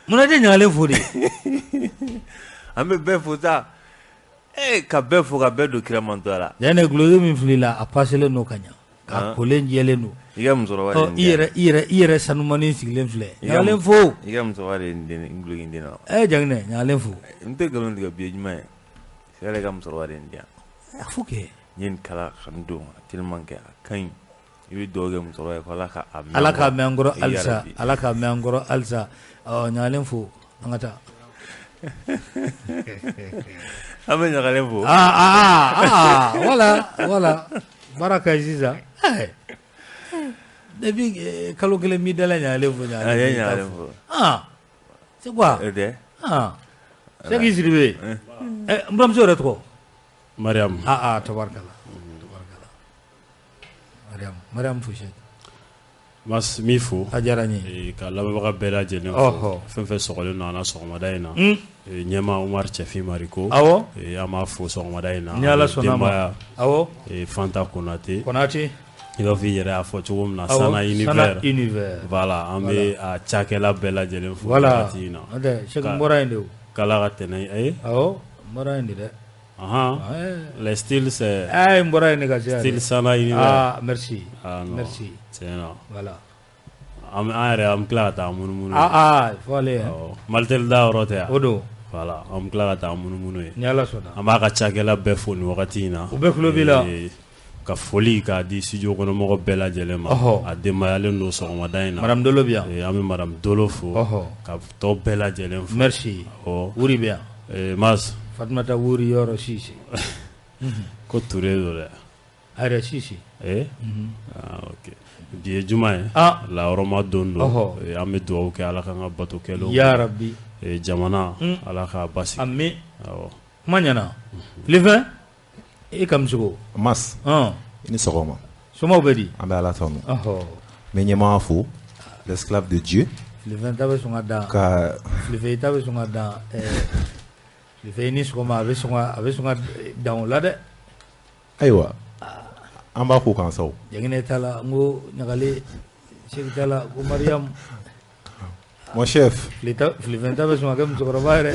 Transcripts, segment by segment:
Munna tɛ Ɲagalen fo de? An bɛ bɛɛ fo sa, ka bɛɛ fo ka bɛɛ don kira mantonya la. Jaginɛ duloki min filila a paselen don ka ɲɛ, k'a kolen jɛlen don. I ka musokɔrɔba de ye nin di yan. I yɛrɛ sanumani sigilen filɛ. Ɲagalen fo. I ka musokɔrɔba de ye nin duloki in di ne ma. Jaginɛ Ɲagalen fo. N tɛ nkalon tigɛ, bi ye juma ye. Yɛrɛ ka musokɔrɔba de ye nin di yan. A fo kɛ. N ye nin kala ka nin don tellement que a ka ɲi. I bɛ dugawu kɛ musokɔrɔba ye ko Ala ka a mɛn Ala k'a mɛn an kɔrɔ halisa, Ala k'a mɛn an kɔrɔ halisa. Ɔ Ɲagalen fo, an ka taa. An bɛ Ɲagalen fo. Aa aa voilà voilà baara ka ɲi sisan. Depuis kalo kelen b'i dala Ɲagalen fo. Ɲagalen fo. Ah c'est quoi? E tɛ? Ah Sɛki Sidibe. N buramuso yɛrɛ tɔgɔ? Mariam. Aa aa tabarikala. Mariam fo Sɛki. Mas n b'i fo. A diyara n ye. Ka lamɛnbaga bɛɛ lajɛlen fo. Fɛn fɛn sɔgɔlen don an na sɔgɔmada in na. Ɲɛmaa Umaru Cɛfin Mariko. Awɔ. An b'a fo sɔgɔmada in na. Ni Ala sɔnna a ma. Awɔ. Fanta Konate. Konate. I b'a fɔ i yɛrɛ y'a fɔ cogo min na. Sana Univers. Sana Univers. Voilà an bɛ a cakɛla bɛɛ lajɛlen fo. Voilà. Waati in na. N'o tɛ Sɛki n bɔra yen de o. K'Ala ka tɛnɛ ye. Awɔ n bɔra yen de dɛ. Ahan, les styles c'est eh n bɔra yen de ka se yan style Sana Univers. Ah merci. Ah non. Merci. Tiɲɛ na. Voilà. An yɛrɛ an bɛ tila ka taa munumunu. Ah ah il faut aller hein. Awɔ Malitel da yɔrɔ tɛ yan. O don. Voilà an bɛ tila ka taa munumunu yen. Ni Ala sɔnna. An b'a ka cakɛla bɛɛ fo nin wagati in na. U bɛɛ tulo b'i la. Ka foli k'a di studio kɔnɔmɔgɔ bɛɛ lajɛlen ma. Ɔhɔ. A denbayalen don sɔgɔmada in na. Madame Dolo bɛ yan. An bɛ Madame Dolo fo. Ɔhɔ. Ka tɔ bɛɛ lajɛlen fo. Merci. Awɔ. Wuri bɛ yan. Mas. Fatumata Wuri Yɔrɔ Sise. Ko Ture don dɛ. A yɛrɛ Sise. Ah ok bi ye juma ye. Ah. Lahɔrɔma don don. Ɔhɔ. An bɛ dugawu kɛ Ala k'an ka bato kɛlenw. Ya Rabi. Jamana Ala k'a basigi. Ami. Awɔ. Kuma ɲɛna. Filifɛn e Kamisiko. Mas. Ɔn. I ni sɔgɔma. Somaw bɛ di? An bɛ Ala tanu. Ɔhɔ. N bɛ ɲɛmaa fo l'esclave de Dieu. Filifɛn ta bɛ sɔn ka dan. Ka Filifɛn ta bɛ sɔn ka dan Filifɛn i ni sɔgɔma a bɛ sɔn ka dan o la dɛ. Ayiwa an b'a ko kan sa o. Jaginɛ t'a la n ko Ɲagalen Sɛki t'a la ko Mariam. Mon chef. Filifɛn ta bɛ sɔn ka kɛ musokɔrɔba yɛrɛ.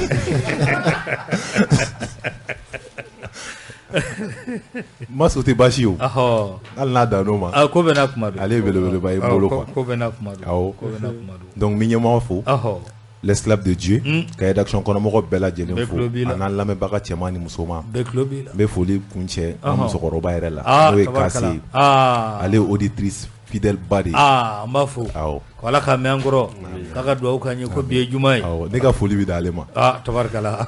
Mas o tɛ baasi ye o. Ɔhɔ. Hali n'a dan n'o ma. Ah ko bɛɛ n'a kuma don. Ale ye belebeleba ye n bolo quoi. Ko bɛɛ n'a kuma don. Awɔ. Ko bɛɛ n'a kuma don. Donc n bɛ ɲɛmaa fo. Ɔhɔ. L'esclave de Dieu ka rédaction kɔnɔmɔgɔ bɛɛ lajɛlen fo Bɛɛ tulo b'i la. a n'an lamɛnbaga cɛman ni musoman. Bɛɛ tulo b'i la. N bɛ foli kuncɛ an musokɔrɔba yɛrɛ la Ah n'o ye tabarikala. Kase ye. Ah. Ale ye auditrice fidèle ba de ye. Ah an b'a fo. Awɔ. Ko Ala k'a mɛn an kɔrɔ. K'a ka dugawu k'an ye ko bi ye juma ye. Awɔ ne ka foli bɛ d'ale ma. Ah tabarikala.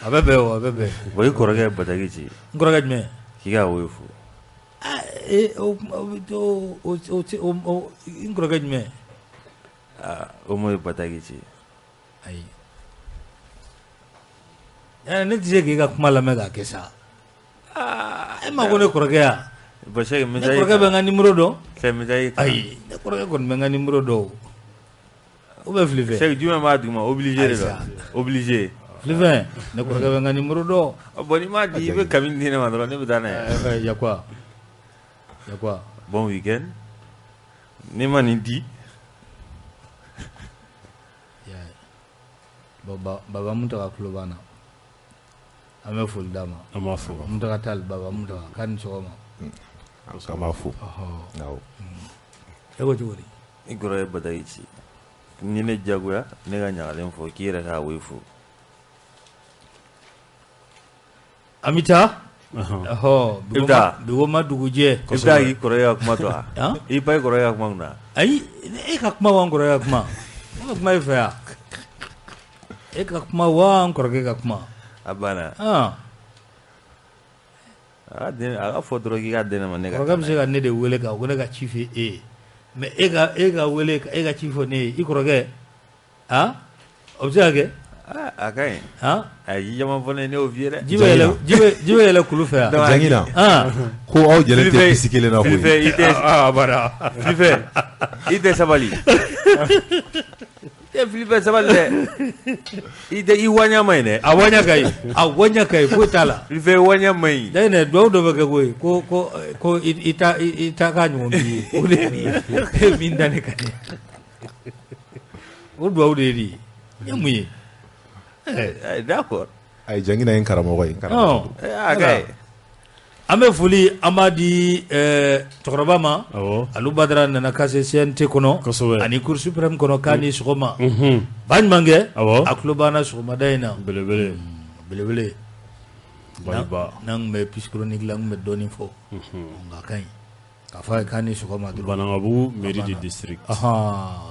A bɛ bɛn o a bɛ bɛn. Bon i kɔrɔkɛ ye bataki ci. N kɔrɔkɛ jumɛn? K'i ka woyo fo. Ah o o n kɔrɔkɛ jumɛn? Ah o m'o ye bataki ci. Ayi. Ne tɛ se k'i ka kuma lamɛn k'a kɛ sa. E ma ko ne kɔrɔkɛ ya? Bon Sɛki Ne kɔrɔkɛ bɛ n ka numéro dɔn. Sɛki message Ayi ne kɔrɔkɛ kɔni bɛ n ka numéro dɔn o. Ou bien Filifɛn. Sɛki jumɛn b'a duguma obligé de don. Obligé. Filifɛn ne kɔrɔkɛ bɛ n ka numéro dɔn. Bon n'i m'a di i bɛ kami di ne ma dɔrɔn ne bɛ taa n'a ye. Y a quoi? Y a quoi? Bon week-end. N'i ma nin di. Bon Baba Muntaga tulo b'an na. An bɛ foli d'a ma. An b'a fo. Muntaga Tall Baba Muntaga k'a ni sɔgɔma. An b'a fo. Awɔ. E ko cogo di? I kɔrɔkɛ ye bataki ci. Ni ne jagoya ne ka Ɲagalen fo k'i yɛrɛ ka woyo fo. An bɛ taa? Ɔhɔ. I bɛ taa? Bigoma dugujɛ. I bɛ taa k'i kɔrɔkɛ ka kuma to wa? I ba i kɔrɔkɛ ka kuma kunna. Ayi e ka kuma wa n kɔrɔkɛ ka kuma? Ne ka kuma e fɛ yan. E ka kuma wa n kɔrɔkɛ ka kuma? A banna. Ah. A ka fɔ dɔrɔn k'i k'a di ne ma ne ka Kɔrɔkɛ bɛ se ka ne de wele ka ko ne ka ci fɔ e ye mais e ka wele e ka ci fɔ ne ye i kɔrɔkɛ ah o bɛ se ka kɛ? A ka ɲi. A ye ji caman fɔ ne ye ne y'o f'i ye dɛ. Ji bɛ yɛlɛ kulu fɛ yan. Jangina ko aw jɛlen tɛ piste kelen na koyi. Filifɛn i tɛ ah abada. Filifɛn i tɛ sabali. E Filifɛn sabali dɛ. I tɛ i waɲa man ɲi dɛ. A waɲa ka ɲi a waɲa ka ɲi foyi t'a la. Filifɛn waɲa man ɲi. Jaginɛ dugawu dɔ bɛ kɛ koyi ko ko ko i ta i ta k'a ɲɔgɔn k'i ye o de ye nin ye e min da ne kan. O duwawu de ye nin ye. Nin ye mun ye? D'accord. Ayi, Janginɛ ye n karamɔgɔ ye, n karamɔgɔ. A ka ɲi. An bɛ foli an b'a di cɛkɔrɔba ma. Awɔ. Alu Badara nana ka se CNT kɔnɔ. Kosɛbɛ. Ani Cour suprême kɔnɔ k'a ni sɔgɔma. Ba ɲumankɛ. Awɔ. A tulo b'an na sɔgɔmada in na. Belebele. Belebele. Bayiba. N'an tun bɛ psychronique la, n tun bɛ dɔɔnin fɔ. Nka a ka ɲi. K'a fɔ a ye k'a ni sɔgɔma dɔrɔn. Banankabugu mairie du district. Ahan.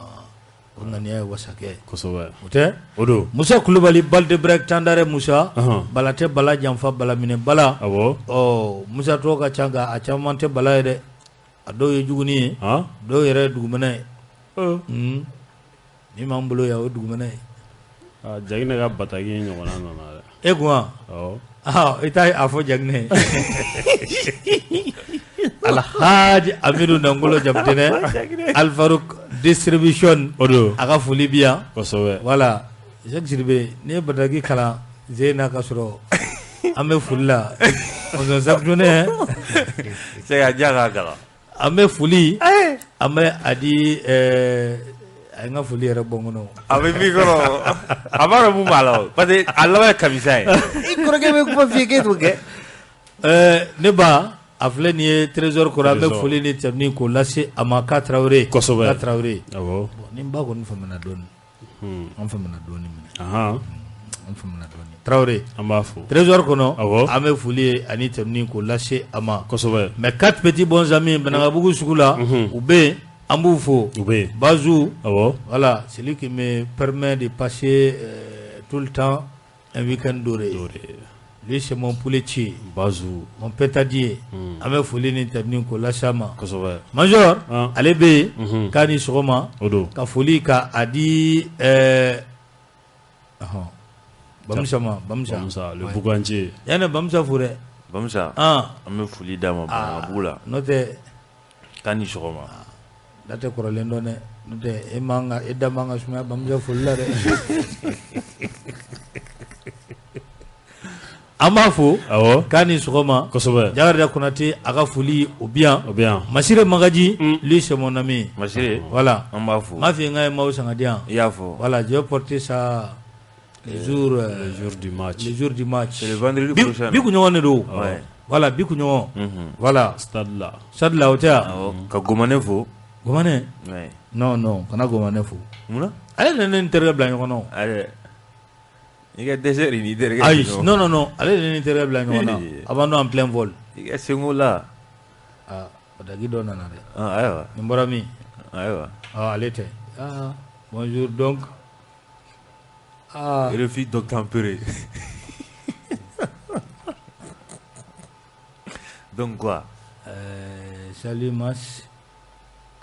O ŋaniya ye wasa kɛ. Kosɛbɛ. O tɛ? O don. Musa Kulubali Balde Break Tandare Musa. Ahan. Bala tɛ bala janfa bala minɛ bala. Awɔ. Ɔ Musa tɔgɔ ka ca nka a caman tɛ bala ye dɛ. A dɔw ye juguni ye. Han? Dɔw yɛrɛ ye dugumɛnɛ ye. Min b'an bolo yan o ye dugumɛnɛ ye. Aa, Jaginɛ ka bataki ɲɔgɔnna nana dɛ. E kun wa? Awɔ. Ah, i t'a a fɔ Jaginɛ ye. Alhaji Amidu Nangolo Jamutinɛ Alfaruk distribution. O don. A ka foli bi yan. Kosɛbɛ. Voilà. Jacques Sidibe, n'i ye bataki kalan ze na ka sɔrɔ an bɛ foli la. On s'en sanctionne. C'est ka diya k'a kalan. An bɛ foli an bɛ a di a ye n ka foli yɛrɛ bɔ n kɔnɔ. A bɛ min kɔrɔ, a b'a dɔn mun b'a la o. Parce que a laban ye kamisa ye. I kɔrɔkɛ bɛ kuma f'i ye k'e t'o kɛ. Ne ba a filɛ nin ye trésor kɔrɔ, an bɛ Trésor. foli ni tɛmɛni k'o lase a ma k'a Tarawele. Kosɛbɛ. K'a Tarawele. Awɔ. Bon, ni n ba kɔni famana dɔɔni. An famana dɔɔni minɛ. Ahan. An famana dɔɔni. Tarawele. An b'a fo. Trésor kɔnɔ. Awɔ. An bɛ foli ye ani tɛmɛni k'o lase a ma. Kosɛbɛ. Mais quatre petits bons amis Banankabugu sugu la, u bɛ yen, an b'u fo. U bɛ yen. Bazou. Awɔ. Voilà, celui qui me permet de passer tout le temps un week-end doré. Doré. Lui, c'est mon pouletier. Bazou. Mon pétadier. An bɛ foli ni tɛmɛni k'o lase a ma. Kosɛbɛ. Major, Ah. ale bɛ yen, k'a ni sɔgɔma. O don. Ka foli ka a di ɔhɔn, Bamusa ma, Bamusa. Bamusa, le bougantier. Yanni Bamusa fo dɛ. Bamusa. Ah. An bɛ foli d'a ma Banankabugu la. N'o tɛ. K'a ni sɔgɔma. Da tɛ kɔrɔlen dɔn dɛ. N'o tɛ e man ka e da man ka sumaya Bamusa foli la dɛ. An b'a fo. Awɔ. K'a ni sɔgɔma. Kosɛbɛ. Jakarija Konate a ka foli o bi yan. O bɛ yan. Masire Magaji, lui c'est mon ami. Masire. Voilà. An b'a fo. N m'a f'i ye n k'a ye maaw san ka di yan. I y'a fɔ. Voilà, je vais porter ça le jour, Le jour du match. Le jour du match. C'est le vendredi prochain. Bi kunɲɔgɔn de don. Ouais. Voilà, bi kunɲɔgɔn. Voilà. Stade la. Stade la o tɛ yan. Awɔ. Ka Gomané fo. Gomané? Ouais. Non, non, kana Gomané fo. Munna? Ale de ne ni n terikɛ bila ɲɔgɔn na o. Ale. I ka dɛsɛ de n'i terikɛ. Ayi, non, non, non, ale de ne ni n terikɛ bila ɲɔgɔn na. Abandon en plein vol. I ka senko la. Ah, bataki dɔ nana dɛ. Ah, ayiwa. Nin bɔra min? Ayiwa. Ah, ale tɛ. Ah, bonjour donc. Ah. Refus d'obtempérer. Donc quoi? Salut Mas.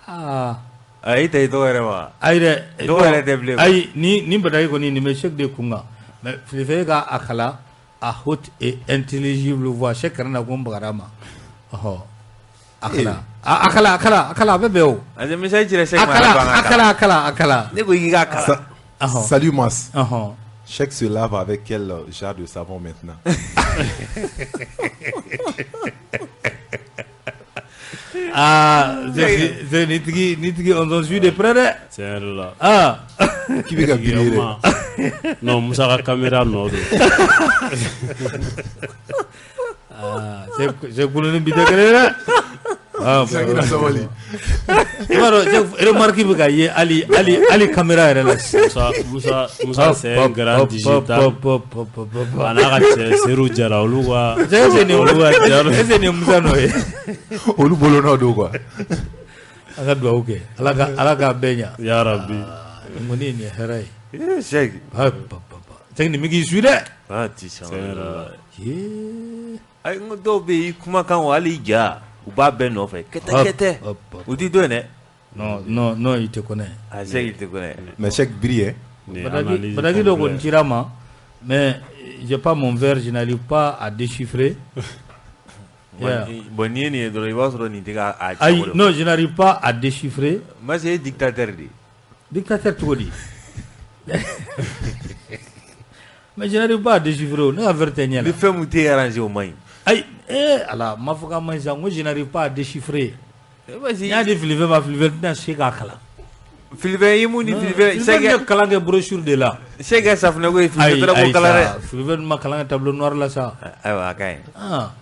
Ah. Ah, i tɛ i tɔgɔ yɛrɛ wa? Ayi dɛ. Tɔgɔ yɛrɛ tɛ bilen. Ayi, ni bataki kɔni nin bɛ Sɛki de kun kan. Mais Filifɛ ka a kalan à haute et intelligible voix. Sɛki kana na ko n bagara ma. Ɔhɔ. A kalan. A kalan, a kalan, a kalan, a bɛ bɛn o. A message cira Sɛki A ma. kalan, a kalan, a kalan, a kalan. Ne ko i k'a kalan. Salut Mas. Ɔhɔn. Cheikh se lave avec quel genre de savon maintenant? Ah, c'est ni tigi on s'en suit de près dɛ. Tiɲɛ yɛrɛ la. Ah. K'i bɛ ka biri yɛrɛ. Non, Musa ka caméra nɔ don. Ah, c'est kulu ni bi tɛ kelen ye dɛ. Ah, Jacques sabali. I b'a dɔn remarque bɛ ka ye hali hali hali caméra yɛrɛ la sisan. Musa c'est un grand digital. A n'a ka cɛ Seru Jara olu ka. Est-ce que nin ye Musa nɔ ye? Olu bolo nɔ don quoi. An ka dugawu kɛ Ala k'a bɛɛ ɲa. Ya Rabi. Nin kɔni nin ye hɛrɛ ye. Cheikh. Ah, pa pa pa. Cheikh nin bɛ k'i su dɛ. Ah, ti sɔn. Tiɲɛ yɛrɛ la. Yee. Ayi, n ko dɔw bɛ yen i kumakan o hali i ja u b'a bɛɛ nɔfɛ. Kɛtɛ kɛtɛ. U t'i to yen dɛ. Non, non, non, il te connaît. Ah, Cheikh, il te connaît. Mais Cheikh brille, hein. Bataki dɔ kɔni cira ma, mais j'ai pas mon verre, je n'arrive pas à déchiffrer. Bon, n'i ye nin ye dɔrɔn i b'a sɔrɔ nin tɛ k'a Ayi, non, je n'arrive pas à déchiffrer. Mas e ye dictateur de ye. Dictateur cogo di? Mais je n'arrive pas à déchiffrer o, ne ka verre tɛ ɲɛ la. Ni fɛn mun t'e arranger o man ɲi. Ayi, Ala, n m'a fɔ k'a man ɲi sa, n ko je n'arrive pas à déchiffrer. Vas-y. N y'a di Filifɛ ma, Filifɛ tɛna se k'a kalan. Philibert i mun ni Philibert Philibert ye kalan kɛ brochure de la. Sɛgɛ safunɛ ko ye Philibert ko kalan dɛ. Philibert ma kalan kɛ tableau noir la sa. Ayiwa a ka ɲi. Ah.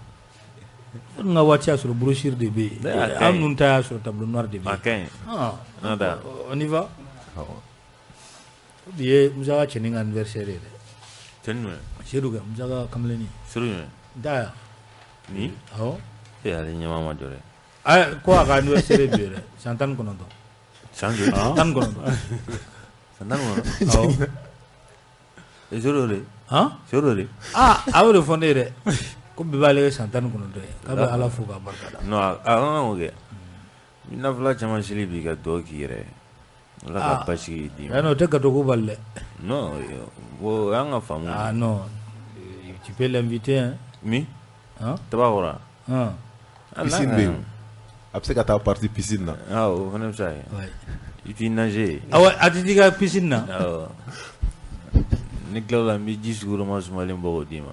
N ka waati y'a sɔrɔ brochure de bɛ yen. An ninnu ta y'a sɔrɔ tableau noir de bɛ yen. A ka ɲi. Ah. N'o tɛ. On y va. Bi ye Musa ka cɛnin ka anniversaire ye dɛ. Cɛnin jumɛn? Seydou kɛ Musa ka kamalennin. Seydou jumɛn? N t'a ye wa? Ni? Awɔ. E ale ɲɛma ma jɔ dɛ. Ayi ko a ka anniversaire bi ye dɛ san 19. San joli? 19. San 19? Awɔ. E Seydou de? Han? Seydou de? Ah a y'o de fɔ ne ye dɛ. Ko bi b'ale kɛ san 19 ye. K'a bɛ Ala fo k'a barika da. Non a kan k'o kɛ. Nafila caman seli bi ka dugawu k'i yɛrɛ ye. Ala ka basigi d'i ma. Non o tɛ gâteau ko bali dɛ. Non o y'an ka faamu. Ah non tu peux l'inviter hein. Min? Han? Tabakɔrɔ. Han. Piscine bɛ yen. A bɛ se ka taa partie piscine na. Ah o fana bɛ se ka kɛ. Ouais. I t'i nager. Awɔ a tɛ t'i ka piscine na. Awɔ. Ni tilal'o la n bɛ ji sukɔrɔma sumalen bɔ k'o d'i ma.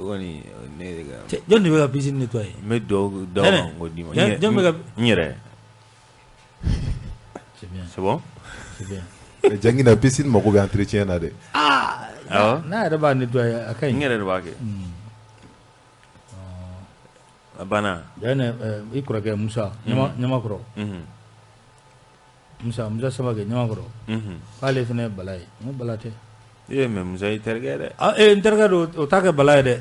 O kɔni ne de ka. Cɛ jɔn de bɛ ka piscine nettoyer? N bɛ dugawu d'aw ma k'o d'i ma. Jɔn bɛ ka. N yɛrɛ. C'est bien. C'est bon? C'est bien. Mais Jangina piscine mago bɛ entretien na dɛ. Ah. Awɔ. N'a yɛrɛ b'a nettoyer a ka ɲi. N yɛrɛ de b'a kɛ. A banna. Jɛnɛ i kɔrɔkɛ Musa Ɲamakɔrɔ. Musa Samake Ɲamakɔrɔ. K'ale fana ye Bala ye. N ko Bala tɛ. Ee mais Musa y'i terikɛ dɛ. Ah n terikɛ don o t'a kɛ Bala ye dɛ.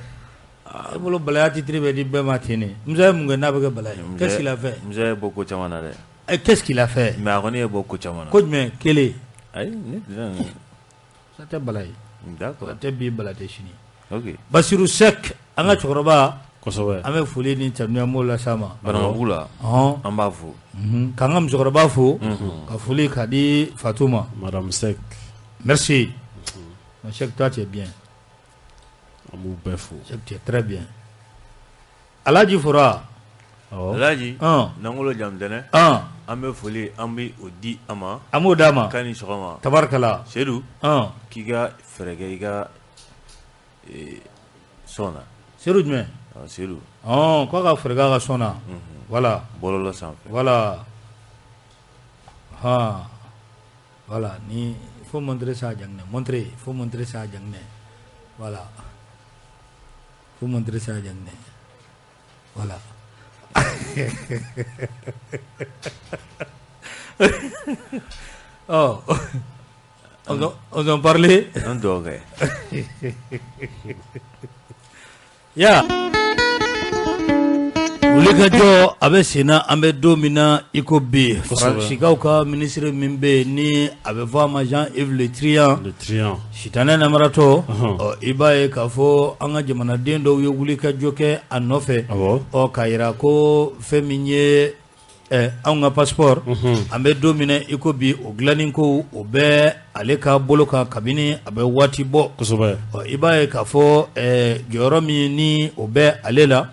E bolo balaya titre bɛ di bɛɛ ma ten de. Musa ye mun kɛ n'a bɛ kɛ Bala ye? Qu'est-ce qu'il a fait? Musa ye bɔ ko caman na dɛ. Qu'est-ce qu'il a fait? Mais a kɔni ye bɔ ko caman na. Ko jumɛn? Kelen. Ayi ne tɛ. Musa tɛ Bala ye. D'accord. Bala tɛ bi Bala tɛ sini. Ok. Basiru Sɛk an ka cɛkɔrɔba. Kosɛbɛ. An bɛ foli ni tanuya m'o las'a ma. Banankabugu la. Ɔhɔn. An b'a fo. K'an ka musokɔrɔba fo. Ka foli k'a di Fatou ma. Madame Sɛk. Merci. Mon Sɛk toi tu es bien. An b'u bɛɛ fo. Sɛk tu es très bien. Alaji Fora. Awɔ. Alaji. Ɔn. Nangolo Jamutɛnɛ. Ɔn. An bɛ foli an bɛ o di a ma. An b'o d'a ma. K'a ni sɔgɔma. Tabarikala. Seydou. Ɔn. K'i ka fɛɛrɛ kɛ i ka sɔn na. Seydou jumɛn? Seydou. Ɔn k'a ka fɛɛrɛ k'a ka sɔn na. Voilà. Bɔlɔlɔ sanfɛ. Voilà. Han. Voilà ni il faut montrer ça à Dianginɛ. Montrer, il faut montrer ça à Dianginɛ. Voilà. Il faut montrer ça à Dianginɛ. Voilà. Oh. On en parlait. An dugawu kɛ. Ya. Wulikajɔ a bɛ sen na an bɛ don min na i ko bi Faransikaw ka minisiri min bɛ yen ni a bɛ fɔ a ma Jean-Yves Le Drian. Le Drian. Sitanɛ namaratɔ. Ɔ i b'a ye k'a fɔ an ka jamanaden dɔw ye wulikajɔ kɛ a nɔfɛ. Awɔ. Ɔ k'a jira ko fɛn min ye anw ka passeport. An bɛ don min na i ko bi o dilanni ko o bɛ ale ka bolo kan kabini a bɛ waati bɔ. Kosɛbɛ. Ɔ i b'a ye k'a fɔ jɔyɔrɔ min ni o bɛ ale la.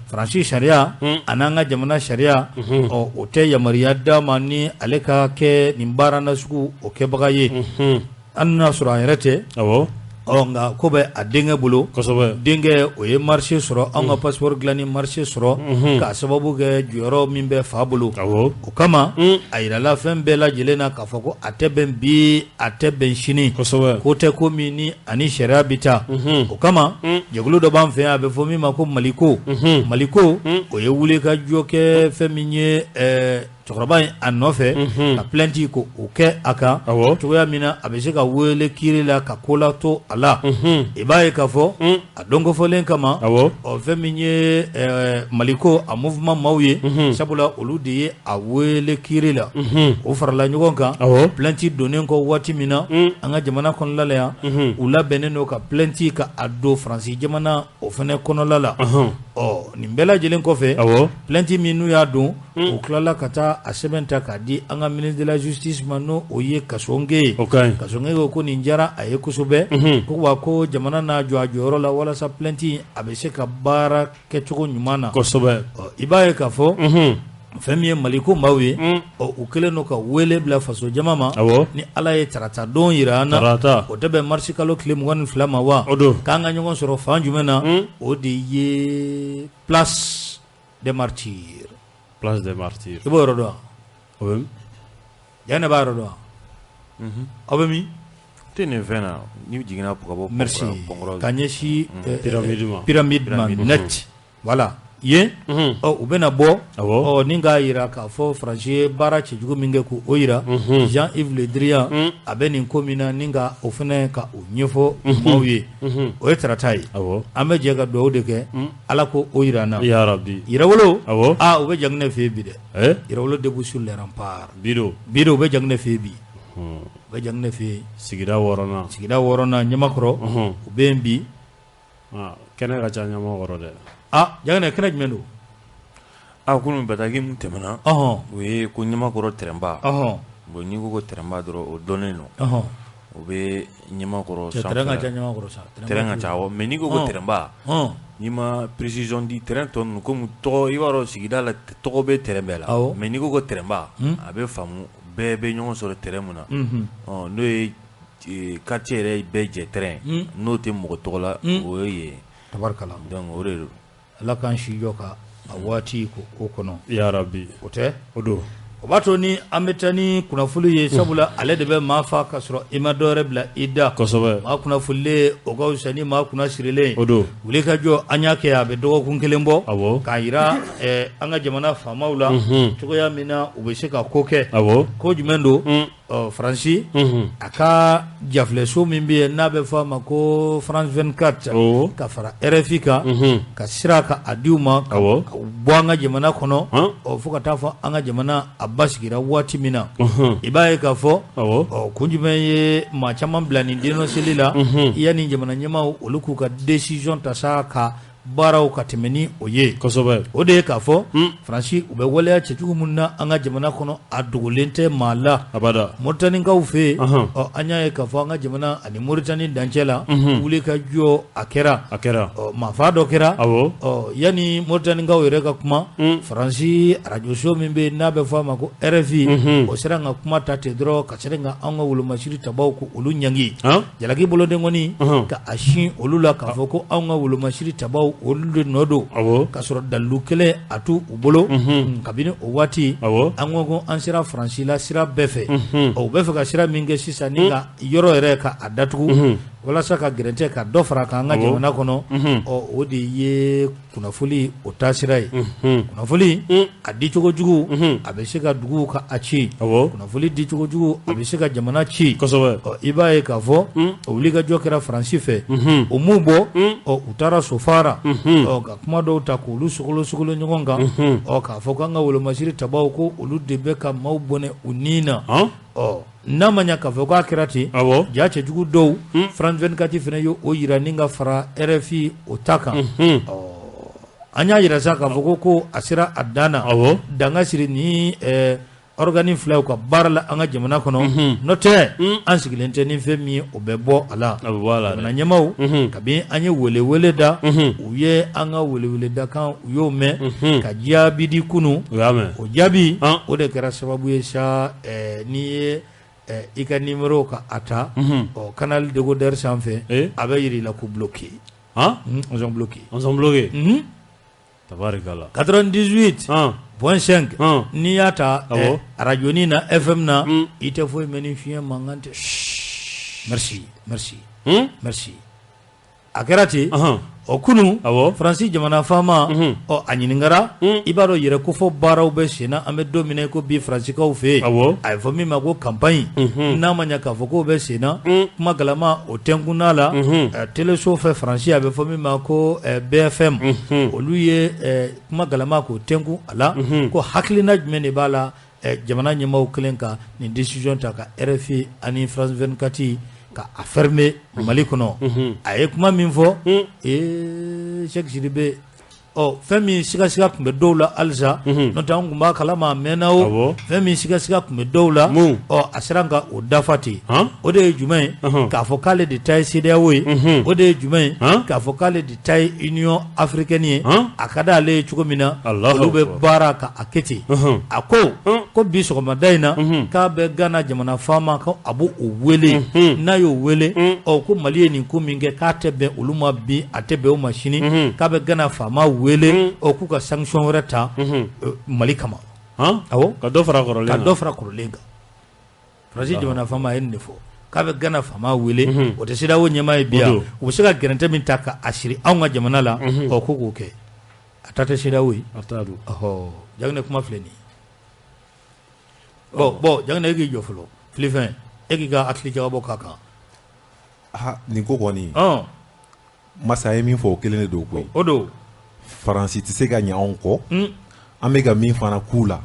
Faransi sariya a n'an ka jamana sariya. Ɔ o tɛ yamaruya d'a ma ni ale ka kɛ nin baara nasugu o kɛbaga ye. Hali n'a sɔrɔ a yɛrɛ tɛ. Awɔ. Ɔ nka ko bɛ a denkɛ bolo. Kosɛbɛ. Denkɛ o ye marché sɔrɔ anw ka passeport dilanni marché sɔrɔ. K'a sababu kɛ jɔyɔrɔ min bɛ fa bolo. Awɔ. O kama a yirala fɛn bɛɛ lajɛlen na k'a fɔ ko a tɛ bɛn bi a tɛ bɛn sini. Kosɛbɛ. Ko tɛ ko min ni ani sariya bɛ taa. O kama jɛkulu dɔ b'an fɛ yan a bɛ fɔ min ma ko Maliko. Maliko o ye wulikajɔ kɛ fɛn min ye cɛkɔrɔba in a nɔfɛ ka plainte ko o kɛ a kan. Awɔ. Cogoya min na a bɛ se ka wele kiiri la ka ko la to a la. I b'a ye k'a fɔ a donkofɔlen kama. Awɔ. Ɔ fɛn min ye Maliko a mouvement maaw ye. Sabula olu de ye a wele kiiri la. O farala ɲɔgɔn kan. Awɔ. Plainte donnen kɔ waati min na. An ka jamana kɔnɔna la yan. U labɛnnen don ka plainte ka a don Faransi jamana o fana kɔnɔla la. Ɔ nin bɛɛ lajɛlen kɔfɛ. Awɔ. Plainte min n'u y'a don. U tilala ka taa a sɛbɛn ta k'a di an ka ministre de la justice ma n'o o ye Kasɔnge ye. O ka ɲi. Kasɔnge ko ko nin diyara a ye kosɛbɛ. Ko wa ko jamana n'a jɔ a jɔyɔrɔ la walasa plainte a bɛ se ka baara kɛcogo ɲuman na. Kosɛbɛ. Ɔ i b'a ye k'a fɔ. Fɛn min ye Maliko maaw ye. Ɔ u kɛlen don ka wele bila faso jama ma. Awɔ. Ni Ala ye tarata don jira an na. Tarata. O tɛ bɛn marisi kalo tile 22 ma wa? O don. K'an ka ɲɔgɔn sɔrɔ fan jumɛn na? O de ye place des martyrs. Place des martyrs. I b'o yɔrɔ dɔn wa? O bɛ min? Yan ne b'a yɔrɔ dɔn wa? Aw bɛ min? Tɛ nin fɛn na n'i jiginna ka bɔ Merci. Ka ɲɛsin pyramide ma. Pyramide ma net. Voilà. Yen ɔ u bɛna bɔ ɔ ni k'a jira k'a fɔ Faransi ye baara cɛjugu min kɛ k'o jira Jean-Yves Le Drian a bɛ nin ko min na ni ka o fana ka o ɲɛfɔ maaw ye o ye tarata ye an bɛ jɛ ka dugawu de kɛ Ala ko o jira an na ya rabi Yɛrɛwolo aa u bɛ Jaginɛ fɛ yen bi dɛ Yɛrɛwolo debout sur les remparts bi don bi don u bɛ Jaginɛ fɛ yen bi u bɛ Jaginɛ fɛ yen sigida 6nan sigida 6nan Ɲamakɔrɔ u bɛ yen bi kɛnɛ ka ca Ɲamakɔrɔ dɛ aa Jaginɛ kɛnɛ jumɛn don a kunun bataki min tɛmɛna o ye ko Ɲamakɔrɔ tɛrɛnba bon n'i ko tɛrɛnba dɔrɔn o dɔnnen don o bɛ Ɲamakɔrɔ terrain ka ca Ɲamakɔrɔ sa terrain ka ca mais n'i ko tɛrɛnba n'i ma précision di terrain tɔ ninnu komi tɔgɔ i b'a dɔn sigida la tɔgɔ bɛ terrain bɛɛ la mais n'i ko tɛrɛnba a bɛ faamu bɛɛ bɛ ɲɔgɔn sɔrɔ terrain mun na n'o ye quartier yɛrɛ bɛɛ jɛ terrain n'o tɛ mɔgɔ tɔgɔ la o ye yen tabarikala donc o de don Ala k'an si jɔ ka a waati ko o kɔnɔ ya rabi o tɛ o don o b'a to ni an bɛ taa ni kunnafoni ye sabula ale de bɛ maa fa ka sɔrɔ i ma dɔwɛrɛ bila i da kosɛbɛ maa kunnafonilen o ka fisa ni maa kunna sirilen o don wuli ka jɔ an y'a kɛ a bɛ dɔgɔkun kelen bɔ awɔ k'a jira an ka jamana faamaw la cogoya min na u bɛ se ka ko kɛ awɔ ko jumɛn don Faransi a ka jafilɛso min bɛ yen n'a bɛ fɔ a ma ko France 24 ka fara RFI kan ka sira ka a di u ma ka bɔ an ka jamana kɔnɔ ɔ fo ka taa fɔ an ka jamana a basigira waati min na i b'a ye k'a fɔ ɔ kun jumɛn ye maa caman bila nin dénonceli la yanni jamana ɲɛmaaw olu k'u ka décision ta sa ka baaraw ka tɛmɛ ni o ye kosɛbɛ o de ye k'a fɔ Faransi u bɛ waleya cɛjugu minnu na an ka jamana kɔnɔ a dogolen tɛ maa la abada Moritanikaw fɛ yen ɔ an y'a ye k'a fɔ an ka jamana ani Moritani dancɛ la wuli ka jɔ a kɛra a kɛra ɔ maafa dɔ kɛra awɔ ɔ yanni Moritanikaw yɛrɛ ka kuma Faransi arajoso min bɛ yen n'a bɛ fɔ a ma ko RFI o sera ka kuma ta ten dɔrɔn ka sera ka an ka wolomasiri tabaw ko olu ɲangi jalaki boloden kɔni ka a sin olu la k'a fɔ ko anw ka wolomasiri tabaw olu de nɔ don k'a sɔrɔ dalilu kelen a t'u bolo kabini o waati an ko an sera Faransi la sira bɛɛ fɛ u bɛ fɛ ka sira min kɛ sisan ni ka yɔrɔ yɛrɛ ka a datugu walasa ka gɛrɛntɛ ka dɔ fara kan an ka jamana kɔnɔ ɔ o de ye kunnafoni o taasira ye kunnafoni a dicogo jugu a bɛ se ka dugu ka a ci kunnafoni dicogo jugu a bɛ se ka jamana ci ɔ i b'a ye k'a fɔ o wulikajɔ kɛra Faransi fɛ o m'u bɔ ɔ u taara Sofara ɔ ka kuma dɔw ta k'olu sogolo sogolo ɲɔgɔn kan ɔ k'a fɔ k'an ka wolomasiri tabaw ko olu de bɛ ka maaw bɔnɛ u ni na ɔ n'a ma ɲɛ k'a fɔ k'a kɛra ten ja cɛjugu dɔw France 24 fana y'o jira ni ka fara RFI o ta kan ɔ an y'a jira sa k'a fɔ ko a sera a dan na danga siri ni organe filaw ka baara la an ka jamana kɔnɔ n'o tɛ an sigilen tɛ ni fɛn min ye o bɛ bɔ a la jamana ɲɛmaaw kabini an ye welewele da u ye an ka weleweledakan u y'o mɛn ka jaabi di kunun o jaabi o de kɛra sababu ye sa n'i ye i ka numéro ka a ta ɔ canal décodeur sanfɛ a bɛ jira i la ko bloqué ils ont bloqué ils ont bloqué tabarikala 98.5 n'i y'a ta arajonin na FM na i tɛ foyi mɛn ni fiɲɛ mankan tɛ merci merci merci a kɛra ten ɔ kunun Faransi jamana faama ɔ a ɲininkara i b'a dɔn yɛrɛ kofɔ baaraw bɛ sen na an bɛ don min na i ko bi Faransikaw fɛ yen a ye fɔ min ma ko campagne n'a ma ɲɛ k'a fɔ k'o bɛ sen na kuma galama o tɛnkunna la teleso fɛ Faransi a bɛ fɔ min ma ko BFM olu ye kuma galama k'o tɛnkun a la ko hakilina jumɛn de b'a la jamana ɲɛmaaw kelen ka nin décision ta ka RFI ani France 24 ka a fermer Mali kɔnɔ a ye kuma min fɔ ee Cheick Sidibe ɔ fɛn min sigasiga tun bɛ dɔw la halisa n'o tɛ an tun b'a kalama a mɛnna o fɛn min sigasiga tun bɛ dɔw la ɔ a sera ka o dafa ten o de ye jumɛn ye k'a fɔ k'ale de ta ye CEDEAO ye o de ye jumɛn ye k'a fɔ k'ale de ta ye Union africaine ye a ka d'ale ye cogo min na olu bɛ baara ka a kɛ ten a ko ko bi sɔgɔmada in na k'a bɛ Gana jamana faama ko a b'o wele n'a y'o wele ɔ ko Mali ye nin ko min kɛ k'a tɛ bɛn olu ma bi a tɛ bɛn o ma sini k'a bɛ Gana faama wele ɔ k'u ka sanction wɛrɛ ta Mali kama awɔ ka dɔ fara kɔrɔlen kan ka dɔ fara kɔrɔlen kan. Faransi jamana faama ye nin de fɔ k'a bɛ Gana faama wele o tɛ CEDEAO ɲɛmaa ye bi yan u bɛ se ka gɛrɛntɛ min ta k'a siri anw ka jamana la ɔ ko k'o kɛ a ta tɛ CEDEAO ye ɔhɔ Jaginɛ kuma filɛ nin ye bon Jaginɛ e k'i jɔ fɔlɔ Filifɛn e k'i ka hakili jagabɔ k'a kan nin ko kɔni masa ye min fɔ o kelen de don koyi o don Faransi tɛ se ka ɲɛ anw kɔ an bɛ ka min fana k'u la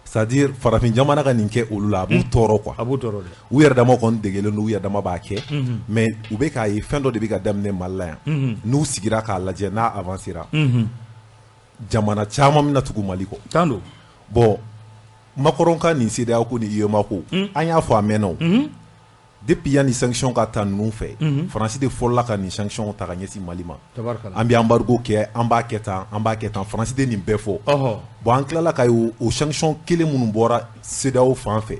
c'est à dire farafin jamana ka nin kɛ olu la a b'u tɔɔrɔ quoi a b'u tɔɔrɔ dɛ u yɛrɛ dama kɔni degelen don u yɛrɛ dama b'a kɛ mais u bɛ k'a ye fɛn dɔ de bɛ ka daminɛ Mali la yan n'u sigira k'a lajɛ n'a avancera jamana caman bɛna tugu Mali kɔ tan don bon Macron ka nin CEDEAO ko ni UEMOA ko an y'a fɔ a mɛnna o depuis yanni sanction ka ta ninnu fɛ Faransi de fɔlɔla ka nin sanction ta ka ɲɛsin Mali ma an bɛ embargo kɛ an b'a kɛ tan an b'a kɛ tan Faransi de nin bɛɛ fɔ bon an tilala ka ye o sanction kelen minnu bɔra CEDEAO fan fɛ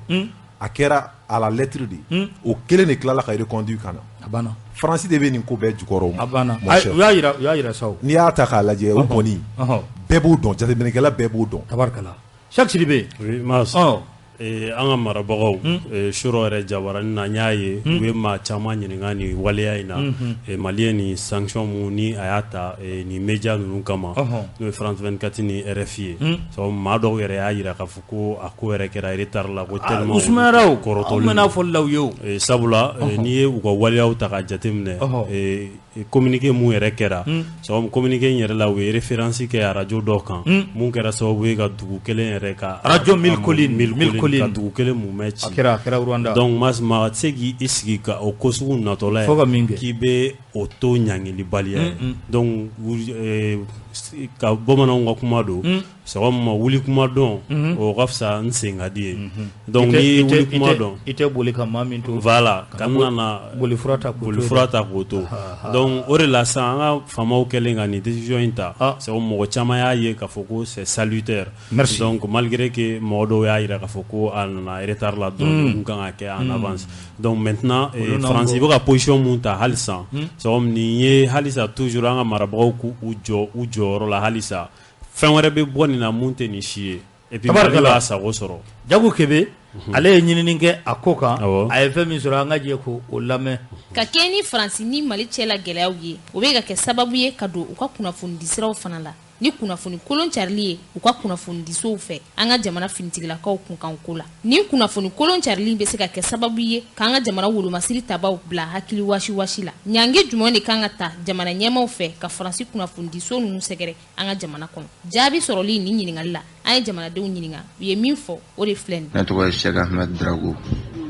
a kɛra à la lettre de o kelen de tilala ka reconduit ka na a banna Faransi de bɛ nin ko bɛɛ jukɔrɔ a banna u y'a yira sa n'i y'a ta k'a lajɛ o kɔni bɛɛ b'o dɔn jateminɛkɛla bɛɛ b'o dɔn tabarikala Cheikh Sidibe oui Mas an ka marabagaw suro yɛrɛ jabaranin na n y'a ye u ye maa caman ɲininka nin waleya in na Mali ye nin sanction mun ni a y'a ta nin média ninnu kama n'o ye France 24 ni RFI ye sabu maa dɔw yɛrɛ y'a jira k'a fɔ ko a ko yɛrɛ kɛra retard la ko tellement u sumayara o kɔrɔtɔlen an bɛna fɔli la u ye o sabula n'i ye u ka waleyaw ta k'a jateminɛ communiqué mun yɛrɛ kɛra sababu communiqué in yɛrɛ la u ye référence kɛ radio dɔ kan mun kɛra sababu ye ka dugu kelen yɛrɛ ka radio Mille Collines ka dugu kelen mumɛ ci a kɛra Rwanda donc maa tɛ se k'i sigi ka o ko sugu natɔla ye fo ka min kɛ k'i bɛ o to ɲangilibaliya ye donc ka bamananw ka kuma don sababu ma wuli kuma dɔn o ka fisa n sen ka di ye donc n'i wuli kuma dɔn i tɛ boli ka maa min to voilà ka nana boli fura ta k'o to donc o de la sisan an ka faamaw kɛlen ka nin décision in ta sabu mɔgɔ caman y'a ye k'a fɔ ko c'est salutaire merci donc malgré que mɔgɔ dɔw y'a jira k'a fɔ ko a nana retard la dɔɔnin kun kan ka kɛ en avance donc maintenant France bɛ ka position mun ta halisa sabu nin ye halisa toujours an ka marabagaw k'u jɔ u jɔyɔrɔ la halisa fɛn wɛrɛ bɛ bɔ nin na mun tɛ nin si ye et puis Mali b'a sago sɔrɔ Jago Kebe ale ye ɲinini kɛ a ko kan a ye fɛn min sɔrɔ an ka jɛ k'o lamɛn ka kɛ ni Faransi ni Mali cɛla gɛlɛyaw ye o bɛ ka kɛ sababu ye ka don u ka kunnafonidisiraw fana la ni kunnafoni kolon carili ye u ka kunnafonidisow fɛ an ka jamana finitigilakaw kunkanko la ni kunnafoni kolon carili bɛ se ka kɛ sababu ye k'an ka jamana wolomasiri tabaw bila hakili wasi la ɲangi jumɛn de kan ka ta jamana ɲɛmaw fɛ ka Faransi kunnafonidiso ninnu sɛgɛrɛ an ka jamana kɔnɔ jaabi sɔrɔli nin ɲininkali la an ye jamanadenw ɲininka u ye min fɔ o de filɛ nin ne tɔgɔ ye Cheikh Ahmed Drago.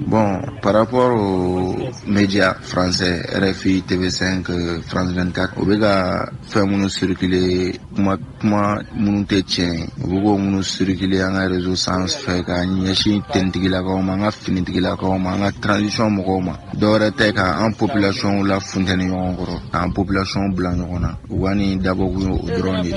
Bon, par rapport aux médias français, RFI, TV5, France 24, o bɛ ka fɛn minnu circuler kuma minnu tɛ tiɲɛ ye, u bɛ k'o minnu circuler an ka réseau sanfɛ ka ɲɛsin tentigilakaw ma, an ka finitigilakaw ma, an ka transition mɔgɔw ma. Dɔwɛrɛ tɛ k'an population la funtɛni ɲɔgɔn kɔrɔ, k'an population bila ɲɔgɔn na. U ka nin dabɔkun ye o dɔrɔn de ye.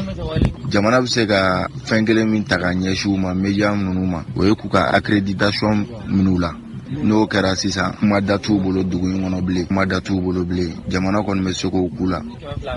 Jamana bɛ se ka fɛn kelen min ta ka ɲɛsin u ma, média ninnu ma, o ye k'u ka accréditation minɛ u la. N'o kɛra sisan kuma da t'u bolo dugu in kɔnɔ bilen, kuma da t'u bolo bilen. Jamana kɔni bɛ se k'o k'u la.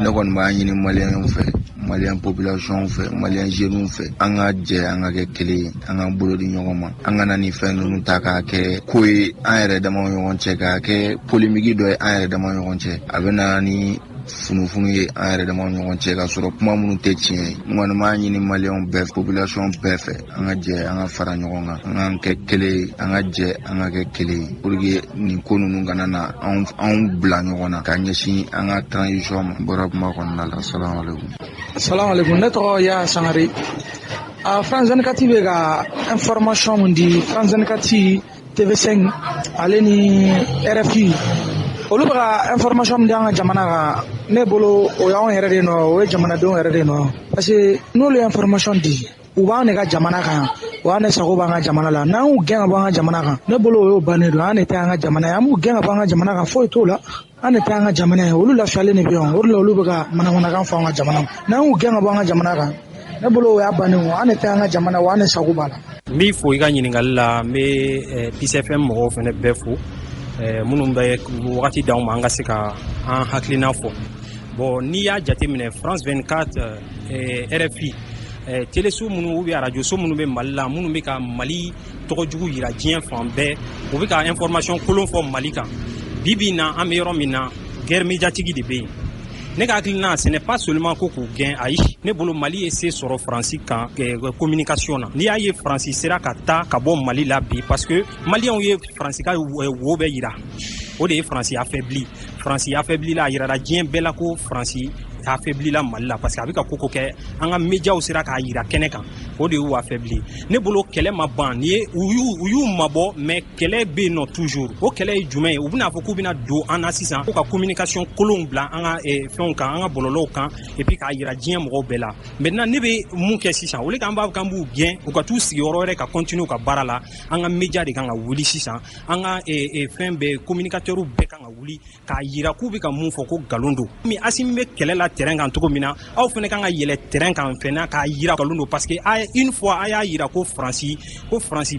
Ne kɔni b'a ɲini maliyɛnw fɛ, maliyɛn population fɛ, maliyɛn jeunes fɛ, an ka jɛ an ka kɛ kelen ye, an k'an bolo di ɲɔgɔn ma, an kana nin fɛn ninnu ta k'a kɛ ko ye an yɛrɛ dama ɲɔgɔn cɛ, k'a kɛ polémique dɔ ye an yɛrɛ dama ɲɔgɔn cɛ. A bɛ na ni funufunu ye an yɛrɛ dama ɲɔgɔn cɛ ka sɔrɔ kuma minnu tɛ tiɲɛ ye. N kɔni b'a ɲini maliyɛnw bɛɛ, population bɛɛ fɛ, an ka jɛ an ka fara ɲɔgɔn kan, an k'an kɛ kelen ye, an ka jɛ an ka kɛ kelen ye pour que nin ko ninnu kana na anw bila ɲɔgɔn na ka ɲɛsin an ka transition ma. N bɔra kuma kɔnɔna la. Salamu aleykum. Salamu aleykum. Ne tɔgɔ Ya Sangare. A France 24 bɛ ka information mun di, France 24, TV5 ale ni RFI, olu bɛ ka information min di an ka jamana kan, ne bolo o y'anw yɛrɛ de nɔ, o ye jamanadenw yɛrɛ de nɔ, parce que n'olu ye information di, u b'an de ka jamana kan, o y'an de sago b'an ka jamana la. N'an y'u gɛn ka bɔ an ka jamana kan, ne bolo o y'o bannen don. An de tɛ an ka jamana ye, an b'u gɛn ka bɔ an ka jamana kan, foyi t'o la. An de tɛ an ka jamana ye, olu lafiyalen de bɛ yan, o de la olu bɛ ka manamanakan fɔ an ka jamana ma. N'an y'u gɛn ka bɔ an ka jamana kan, ne bolo o y'a bannen o, an de tɛ an ka jamana o, an de sago b'a la. N b'i fo i ka ɲininkali la, n bɛ PCFM mɔgɔw fana bɛɛ fo minnu bɛ wagati d'anw ma an ka se ka an hakilina fɔ. Bon, n'i y'a jateminɛ France 24, RFI Teleso minnu ou bien arajoso minnu bɛ Mali la, minnu bɛ ka Mali tɔgɔ jugu yira diɲɛ fan bɛɛ, u bɛ ka information kolon fɔ Mali kan. Bi bi in na, an bɛ yɔrɔ min na, guerre médiatique de bɛ yen. Ne ka hakilina, ce n'est pas seulement ko k'u gɛn, ayi. Ne bolo, Mali ye se sɔrɔ Faransi kan communication na. N'i y'a ye Faransi sera ka taa ka bɔ Mali la bi, parce que Maliyɛnw ye Faransi ka wo bɛɛ yira. O de ye Faransi affaibli. Faransi affaibli la, a yirara diɲɛ bɛɛ la ko Faransi affaibli la Mali la, parce que a bɛ ka ko ko kɛ, an ka médiaw sera k'a yira kɛnɛ kan. O de y'u affaibli. Ne bolo, kɛlɛ ma ban. Ni ye u y'u mabɔ, mais kɛlɛ bɛ yen nɔ toujours. O kɛlɛ ye jumɛn ye? U bɛna fɔ k'u bɛna don an na sisan, ko ka communication kolonw bila an ka fɛnw kan, an ka bɔlɔlɔw kan, et puis k'a yira diɲɛ mɔgɔw bɛɛ la. Maintenant, ne bɛ mun kɛ sisan? Au lieu k'an b'a fɔ k'an b'u gɛn, u ka t'u sigi yɔrɔ wɛrɛ ka continuer u ka baara la, an ka média de kan ka wuli sisan. An ka fɛn bɛɛ, communicateurs bɛɛ kan ka wuli k'a yira k'u bɛ ka mun fɔ ko nkalon don. Mais Assimi bɛ kɛlɛ la terrain kan cogo min na, aw fana kan ka yɛlɛ terrain kan fɛnɛ k'a yira nkalon don, parce que une fois a y'a yira ko Faransi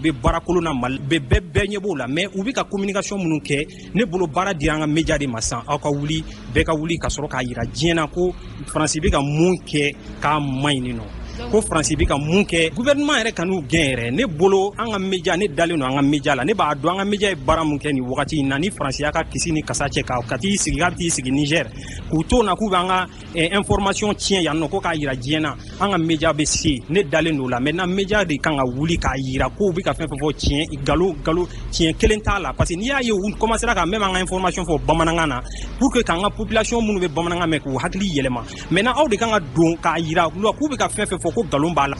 bɛ baara kolon na Mali bɛɛ bɛɛ ɲɛ b'o la. Mais u bɛ ka communication minnu kɛ, ne bolo, baara dira an ka média de ma sisan. Aw ka wuli, bɛɛ ka wuli ka sɔrɔ k'a yira diɲɛ na ko Faransi bɛ ka mun kɛ k'a man ɲi nin nɔ, ko Faransi bɛ ka mun kɛ. Gouvernement yɛrɛ ka n'u gɛn yɛrɛ. Ne bolo, an ka média, ne dalen don an ka média la. Ne b'a dɔn an ka média ye baara mun kɛ nin wagati in na. Ni Faransi y'a ka kisi ni kasa cɛ ka t'i sigi, k'a bɛ t'i sigi Niger, k'u to na k'u bɛ an ka information tiɲɛ yan nɔ, ko k'a yira diɲɛ na, an ka média bɛ se. Ne dalen don o la. Maintenant, média de kan ka wuli k'a yira k'u bɛ ka fɛn fɛn fɔ tiɲɛ, nkalon, nkalon, tiɲɛ kelen t'a la. Parce que n'i y'a ye u commencera ka même an ka information fɔ bamanankan na pour que k'an ka population minnu bɛ bamanankan mɛn k'u hakili yɛlɛma. Maintenant, aw de kan ka don k'a yira k'u bɛ ka fɛn fɛn fɔ ko nkalon b'a la.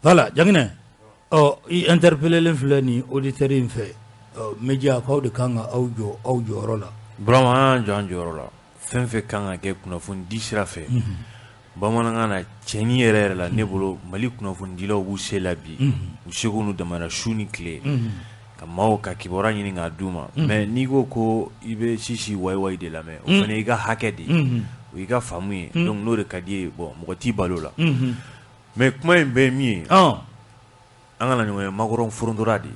Voilà, Janginɛ, ɔ i interpellé filɛ nin auditeur in fɛ, média k'aw de kan ka aw jɔ aw jɔyɔrɔ la. Burama, an y'an jɔ an jɔyɔrɔ la. Fɛn fɛn kan ka kɛ kunnafoni di sira fɛ bamanankan na, cɛnni yɛrɛ yɛrɛ la, ne bolo, Mali kunnafonidilaw b'u se la bi, u seko n'u damana, su ni tile, ka maaw ka kibaruya ɲini k'a d'u ma. Mais n'i ko ko i bɛ sisi wayi de lamɛn, o fana y'i ka hakɛ de ye, o y'i ka faamu ye. Donc n'o de ka di ye, bon, mɔgɔ t'i balo la. Mais kuma in bɛɛ ye min ye, an kana ɲɔgɔn ye, Macron forontora de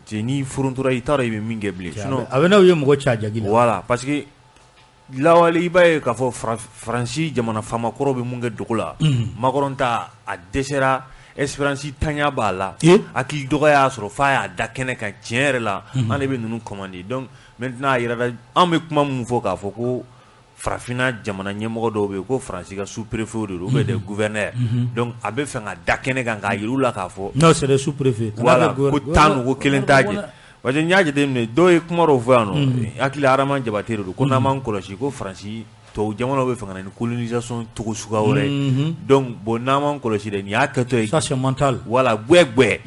cɛ. N'i forontora, i t'a dɔn i bɛ min kɛ bilen. Sinon a bɛ n'aw ye mɔgɔ ca jagi la. Voilà, parce que lawale, i b'a ye k'a fɔ Faransi jamana faamakɔrɔ bɛ mun kɛ dogo la, Macron ta a dɛsɛra, espérance tanya b'a la, hakili dɔgɔya y'a sɔrɔ f'a y'a da kɛnɛ kan. Tiɲɛ yɛrɛ la, an de bɛ ninnu commander. Donc maintenant, a yirala an bɛ kuma mun fɔ k'a fɔ ko farafinna jamana ɲɛmɔgɔ dɔw bɛ yen ko Faransi ka sous-préfet de don ou bien des gouverneurs. Donc a bɛ fɛ ka da kɛnɛ kan k'a yir'u la k'a fɔ non, c'est des sous-préfets. Voilà, ko 10 ko kelen t'a jɛ. Parce que n'i y'a jateminɛ, dɔw ye kuma dɔw fɔ yan nɔ, hakili Adama Jabate de don, ko n'an m'an kɔlɔsi ko Faransi tubabu jamanaw bɛ fɛ ka na ni colonisation cogo suguya wɛrɛ ye. Donc bon, n'an m'an kɔlɔsi dɛ, nin y'a kɛtɔ ye. Ça, c'est mental. Voilà, gwɛ gwɛ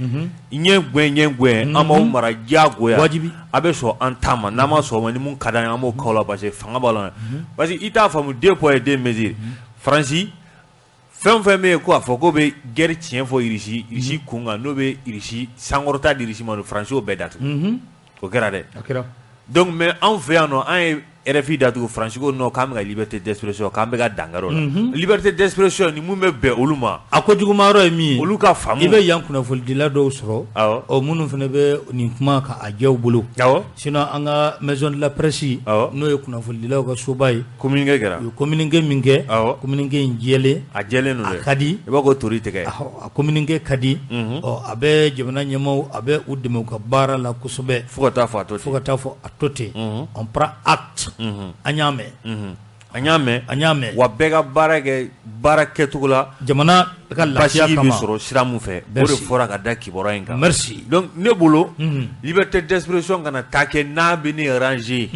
ɲɛ gwɛ ɲɛ gwɛ, an b'aw mara diyagoya. Wajibi. A bɛ sɔn an ta ma, n'an ma sɔn o ma, ni mun ka d'an ye, an b'o k'aw la, parce que fanga b'a la. Parce que i t'a faamu, deux poids et deux mesures. Faransi fɛn o fɛn bɛ yen ko a fɔ k'o bɛ guerre tiɲɛ fɔ Irisi kun kan, n'o bɛ Irisi sankɔrɔta di Irisi ma, Faransi y'o bɛɛ datugu. O kɛra dɛ. A kɛra. Donc mais anw fɛ yan nɔ, an ye RFI datugu. Faransi ko non, k'an bɛ ka liberté d'expression, k'an bɛ ka dankari o la. Liberté d'expression ni mun bɛ bɛn olu ma. A ko juguman yɔrɔ ye min ye, olu ka faamu. I bɛ yan kunnafonidila dɔw sɔrɔ, awɔ, ɔ minnu fana bɛ nin kuma ka a jɛ u bolo. Awɔ. Sinon an ka maison de la presse, awɔ, n'o ye kunnafonidilaw ka soba ye. Communiqué kɛra. U ye communiqué min kɛ, awɔ, communiqué in jɛlen. A jɛlen don dɛ. A ka di. I b'a ko tori tigɛ. A communiqué ka di. Ɔ a bɛ jamana ɲɛmaaw, a bɛ u dɛmɛ u ka baara la kosɛbɛ. Fo ka taa fɔ a to ten. Fo ka taa fɔ a to ten. On prend acte. An y'a mɛn. An y'a mɛn. An y'a mɛn. Wa bɛɛ ka baara kɛ baara kɛcogo la. Jamana ka lafiya basigi kama. Bɛ sɔrɔ sira mun fɛ. O de fɔra ka da kibaruya in kan. Merci. Donc ne bolo, liberté d'expression kana taa kɛ n'a bɛ ne arranger,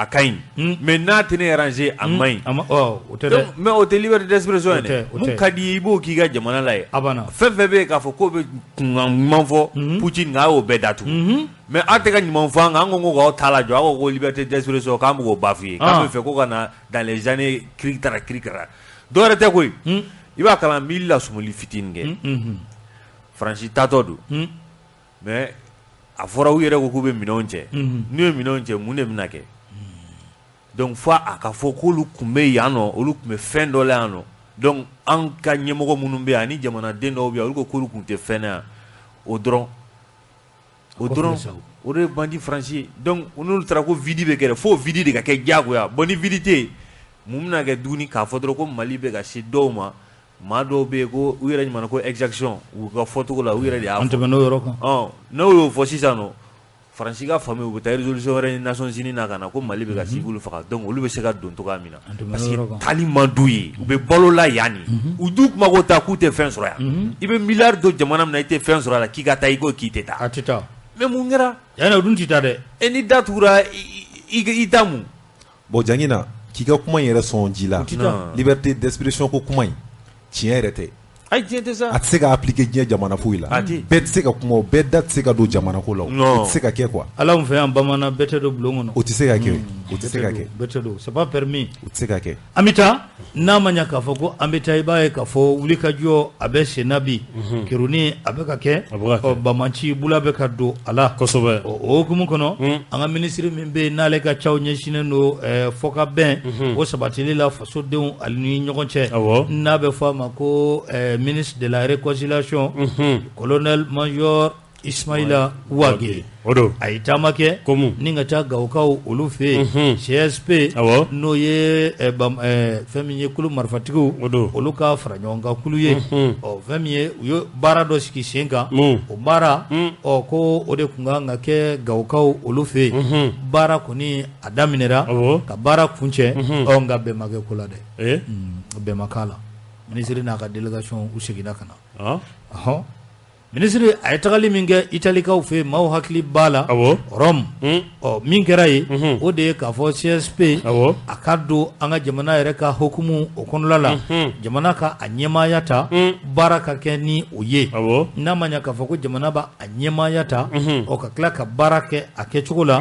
a ka ɲi, mais n'a tɛ ne arranger, a man ɲi. O tɛ dɛ. Mais o tɛ liberté d'expression ye dɛ. O tɛ. Mun ka di i ye, i b'o k'i ka jamana la ye. A banna. Fɛn fɛn bɛ yen k'a fɔ k'o bɛ kunkan ɲuman fɔ Poutine kan, a y'o bɛɛ datugu. Mais aw tɛ ka ɲuman fɔ an kan, an ko k'aw ta lajɔ, aw ko ko liberté d'expression k'an bɛ k'o bafouer, k'an bɛ fɛ ko ka na dans les années kirikitara kirikara. Dɔwɛrɛ tɛ koyi. I b'a kalan, n b'i lasumuli fitinin kɛ. Faransi taatɔ don. Mais a fɔra u yɛrɛ ko k'u bɛ minɛnw cɛ. N'u ye minɛnw cɛ, mun de bɛna kɛ? Donc fo a ka fɔ k'olu tun bɛ yan nɔ, olu tun bɛ fɛn dɔ la yan nɔ. Donc an ka ɲɛmɔgɔ minnu bɛ yan ani jamanaden dɔw bɛ yan, olu ko k'olu tun tɛ fɛn na yan. O dɔrɔn, o dɔrɔn, o de ye bandi Faransi ye. Donc n'olu taara ko vide bɛ kɛ dɛ, fo vide de ka kɛ diyagoya. Bon, ni vide tɛ yen, mun bɛna kɛ tuguni? K'a fɔ dɔrɔn ko Mali bɛ ka se dɔw ma. Maa dɔw bɛ yen ko u yɛrɛ ɲuman ko exaction u ka fɔcogo la u yɛrɛ de y'a fɔ. An tɛmɛn'o yɔrɔ kan. Ɔ n'o y'o fɔ sisan nɔ, Faransi ka famille u bɛ taa résolution wɛrɛ ɲini Nations Unies na ka na ko Mali bɛ ka civil faga donc olu bɛ se ka don cogoya min na. Parce que taali man d'u ye, u bɛ balo la yan de. U dun kuma ko ta k'u tɛ fɛn sɔrɔ yan. I bɛ miliyari don jamana min na i tɛ fɛn sɔrɔ a la k'i ka taa i ko k'i tɛ taa. A tɛ taa. Mais mun kɛra? Yan o dun tɛ taa dɛ. E ni da tugura i ta mun? Bon Jangina k'i ka kuma in yɛrɛ sɔn ji la. Liberté d'expression ko kuma in tiɲɛ yɛrɛ tɛ. Ayi tiɲɛ tɛ sa. A tɛ se ka appliquer diɲɛ jamana foyi la. Bɛɛ tɛ se ka kuma o, bɛɛ da tɛ se ka don jamana ko la o. O tɛ se ka kɛ quoi. Ala anw fɛ yan bamanan bɛɛ tɛ don bulon kɔnɔ. O tɛ se ka kɛ. O tɛ se ka kɛ. Bɛɛ tɛ don, c'est pas permis. O tɛ se ka kɛ. An bɛ taa n'a ma ɲɛ k'a fɔ ko an bɛ taa i b'a ye k'a fɔ wulikajɔ a bɛ sen na bi. Kerunni a bɛ ka kɛ. Ɔ banbaanci bula bɛ ka don a la. Kosɛbɛ. O hukumu kɔnɔ an ka minisiri min bɛ yen n'ale ka caw ɲɛsinnen don fɔkabɛn o sabatili la fasodenw ani ni ɲɔgɔn cɛ. N'a bɛ fɔ a ma ko ministre de la réconciliation, colonel major Ismaïla Wagué. A ye taama kɛ ni ka taa Gawokaw olu fɛ yen CSP n'o ye fɛn min ye kulu marifatigiw olu ka fara ɲɔgɔn kan kulu ye ɔ fɛn min ye u ye baara dɔ sigi sen kan o baara ɔ ko o de tun kan ka kɛ Gawokaw olu fɛ yen baara kɔni a daminɛra ka baara kuncɛ ɔ nka bɛn ma kɛ ko la dɛ bɛn ma k'a la. Minisiri n'a ka délégation u seginna ka na. Ɔhɔn. Minisiri a ye tagali min kɛ Italikaw fɛ yen maaw hakili b'a la. Rome. Ɔ min kɛra yen. O de ye k'a fɔ CSP. A ka don an ka jamana yɛrɛ ka hukumu o kɔnɔna la. Jamana ka a ɲɛmaaya ta. Baara ka kɛ ni o ye. N'a ma ɲɛ k'a fɔ ko jamana b'a a ɲɛmaaya ta. Ɔ ka tila ka baara kɛ a kɛcogo la.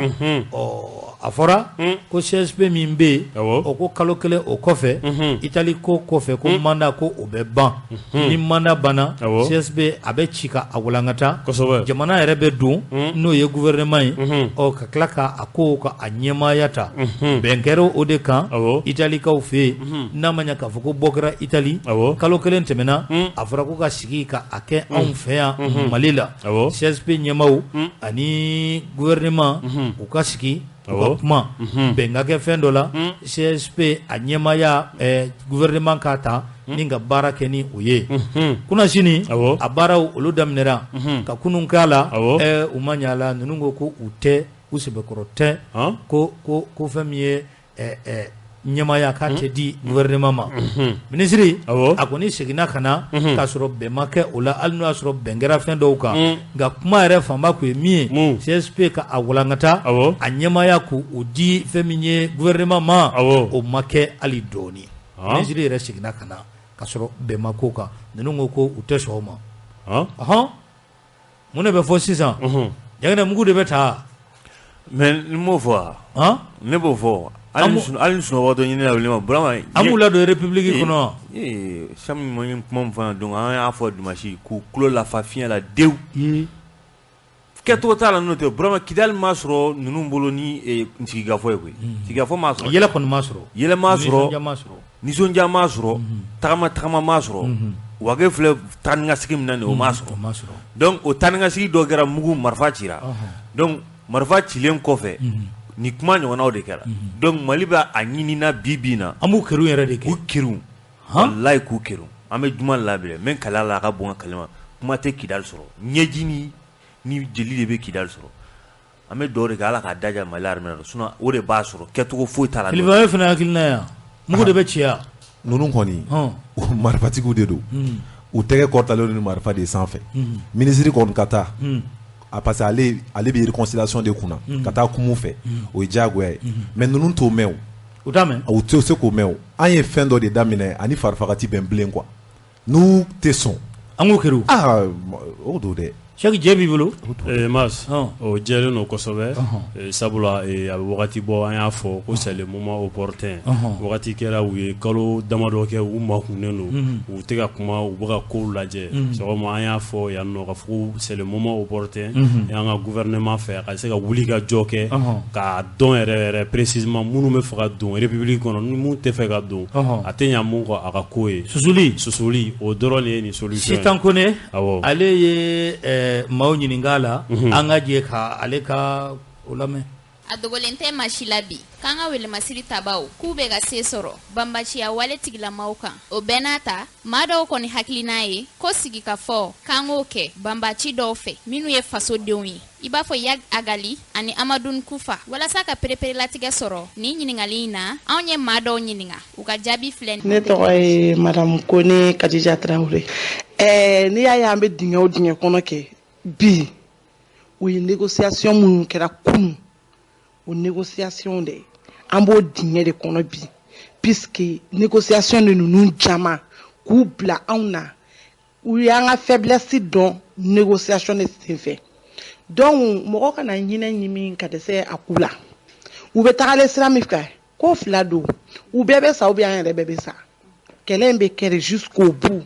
Ɔ a fɔra ko CSP min bɛ yen. O ko kalo kelen o kɔfɛ. Itali ko kɔfɛ ko mandat ko o bɛ ban. Ni mandat banna. CSP a bɛ ci ka a walankata. Jamana yɛrɛ bɛ don n'o ye gouvernement ye. Ɔ ka tila ka a ko ka a ɲɛmaaya ta. Bɛn kɛra o de kan. Italikaw fɛ yen. N'a ma ɲɛ k'a fɔ ko bɔ kɛra Itali. Kalo kelen tɛmɛna. A fɔra ko ka sigi ka a kɛ anw fɛ yan Mali la. CSP ɲɛmaaw ani gouvernement u ka sigi. U ka kuma bɛn ka kɛ fɛn dɔ la. CSP a ɲɛmaaya gouvernement k'a ta ni ka baara kɛ ni o ye. Kunasini a baaraw olu daminɛra ka kunun k'a la. U ma ɲɛ a la ninnu ko ko u tɛ u sɛbɛkɔrɔ tɛ ko ko ko fɛn min ye ɲɛmaaya k'a tɛ di gouvernement ma. Minisiri a kɔni seginna ka na k'a sɔrɔ bɛn ma kɛ o la hali n'o y'a sɔrɔ bɛn kɛra fɛn dɔw kan. Nka kuma yɛrɛ fanba kun ye min ye CSP ka a walankata a ɲɛmaaya k'o di fɛn min ye gouvernement ma o ma kɛ hali dɔɔni. Minisiri yɛrɛ seginna ka na k'a sɔrɔ bɛn ma k'o kan. Ninnu ko ko u tɛ sɔn o ma. Ɔhɔn mun de bɛ fɔ sisan? Jaginɛ mugu de bɛ taa. Mais n m'o fɔ wa? Ne b'o fɔ. Hali ni sunɔgɔtɔ ɲini na wuli ma Burama. An b'u ladon république kɔnɔ. Sami ye kuma min fɔ donc an y'a fɔ dimanche k'u tulo lafa fiɲɛ la dewu. Kɛcogo t'a la n'o tɛ Burama Kidali ma sɔrɔ ninnu bolo ni sigikafɔ ye koyi. Sigikafɔ ma sɔrɔ. Yɛlɛ kɔni ma sɔrɔ. Yɛlɛ ma sɔrɔ. Nisɔndiya ma sɔrɔ. Tagama tagama ma sɔrɔ. Wage filɛ taa ni ka segin min na nin o ma sɔrɔ. Donc o taa ni ka segin dɔ kɛra mugu marifa cira. Donc marifa cilen kɔfɛ. Ni kuma ɲɔgɔnnaw de kɛra. Donc Mali bɛ a ɲinina bi bi in na. An b'u kerun yɛrɛ de kɛ. K'u kerun. Walayi k'u kerun. An bɛ juma labɛn n bɛ kala la a ka bon ka kalama kuma tɛ Kidali sɔrɔ. Ɲɛji ni jeli de bɛ Kidali sɔrɔ. An bɛ dugawu de kɛ Ala k'a daja Mali armée la sinon o de b'a sɔrɔ kɛcogo foyi t'a la. Kilifa e fana hakilina ye mugu de bɛ ci yan. Ninnu kɔni marifatigiw de don. U tɛgɛ kɔrɔtalen don marifa de sanfɛ. Minisiri kɔni ka taa. Parce que ale bɛ réconciliation de kunna ka taa kumu fɛ o ye diyagoya ye mais ninnu t'o mɛn o. U t'a mɛn. U tɛ se k'o mɛn o. An ye fɛn dɔ de daminɛ ani farifagati bɛn bilen quoi n'u tɛ sɔn. An k'o kɛra o. Aa o don dɛ. Sɛki jɛ b'i bolo. Mas o jɛlen don kosɛbɛ sabula a bɛ wagati bɔ an y'a fɔ ko c'est le moment opportun wagati kɛra u ye kalo damadɔ kɛ u makunnen don u tɛ ka kuma u bɛ ka kow lajɛ sɔgɔma an y'a fɔ yan nɔ ka fɔ ko c'est le moment opportun an ka gouvernement fɛ a ka se ka wuli ka jɔ kɛ k'a dɔn yɛrɛ yɛrɛ précisément minnu bɛ fɛ ka don république kɔnɔ ni mun tɛ fɛ ka don a tɛ ɲa mun kɔ a ka ko ye susuli o dɔrɔn de ye nin solution ye. Sitan Kone ale ye maaw ɲininka la an ka jɛ ka ale ka o lamɛn. A dogolen tɛ maa si la bi k'an ka welemasiri tabaw k'u bɛ ka se sɔrɔ banbaciya wale tigilamaw kan. O bɛɛ n'a ta, maa dɔw kɔni hakilina ye ko sigikafɔ k'an k'o kɛ banbaci dɔw fɛ minnu ye fasodenw ye, i b'a fɔ Iyad Ag Ghali ani Amadou Koufa. Walasa ka pereperelatigɛ sɔrɔ nin ɲininkali in na, anw ye maa dɔw ɲininka, u ka jaabi filɛ. Ne tɔgɔ ye Madame Kone Kadija Traoré. N'i y'a ye an bɛ dingɛ o dingɛ kɔnɔ kɛ bi, o ye négociation minnu kɛra kunun, o négociation de an b'o dingɛ de kɔnɔ bi, puisque négociation de ninnu caman k'u bila anw na, u y'an ka faiblesse dɔn négociation de senfɛ. Donc mɔgɔ kana ɲinɛ ɲimi ka dɛsɛ a ku la. U bɛ tagalen sira min fɛ, ko fila don, u bɛɛ bɛ sa ou bien an yɛrɛ bɛɛ bɛ sa. Kɛlɛ in bɛ kɛ jusqu'au bout,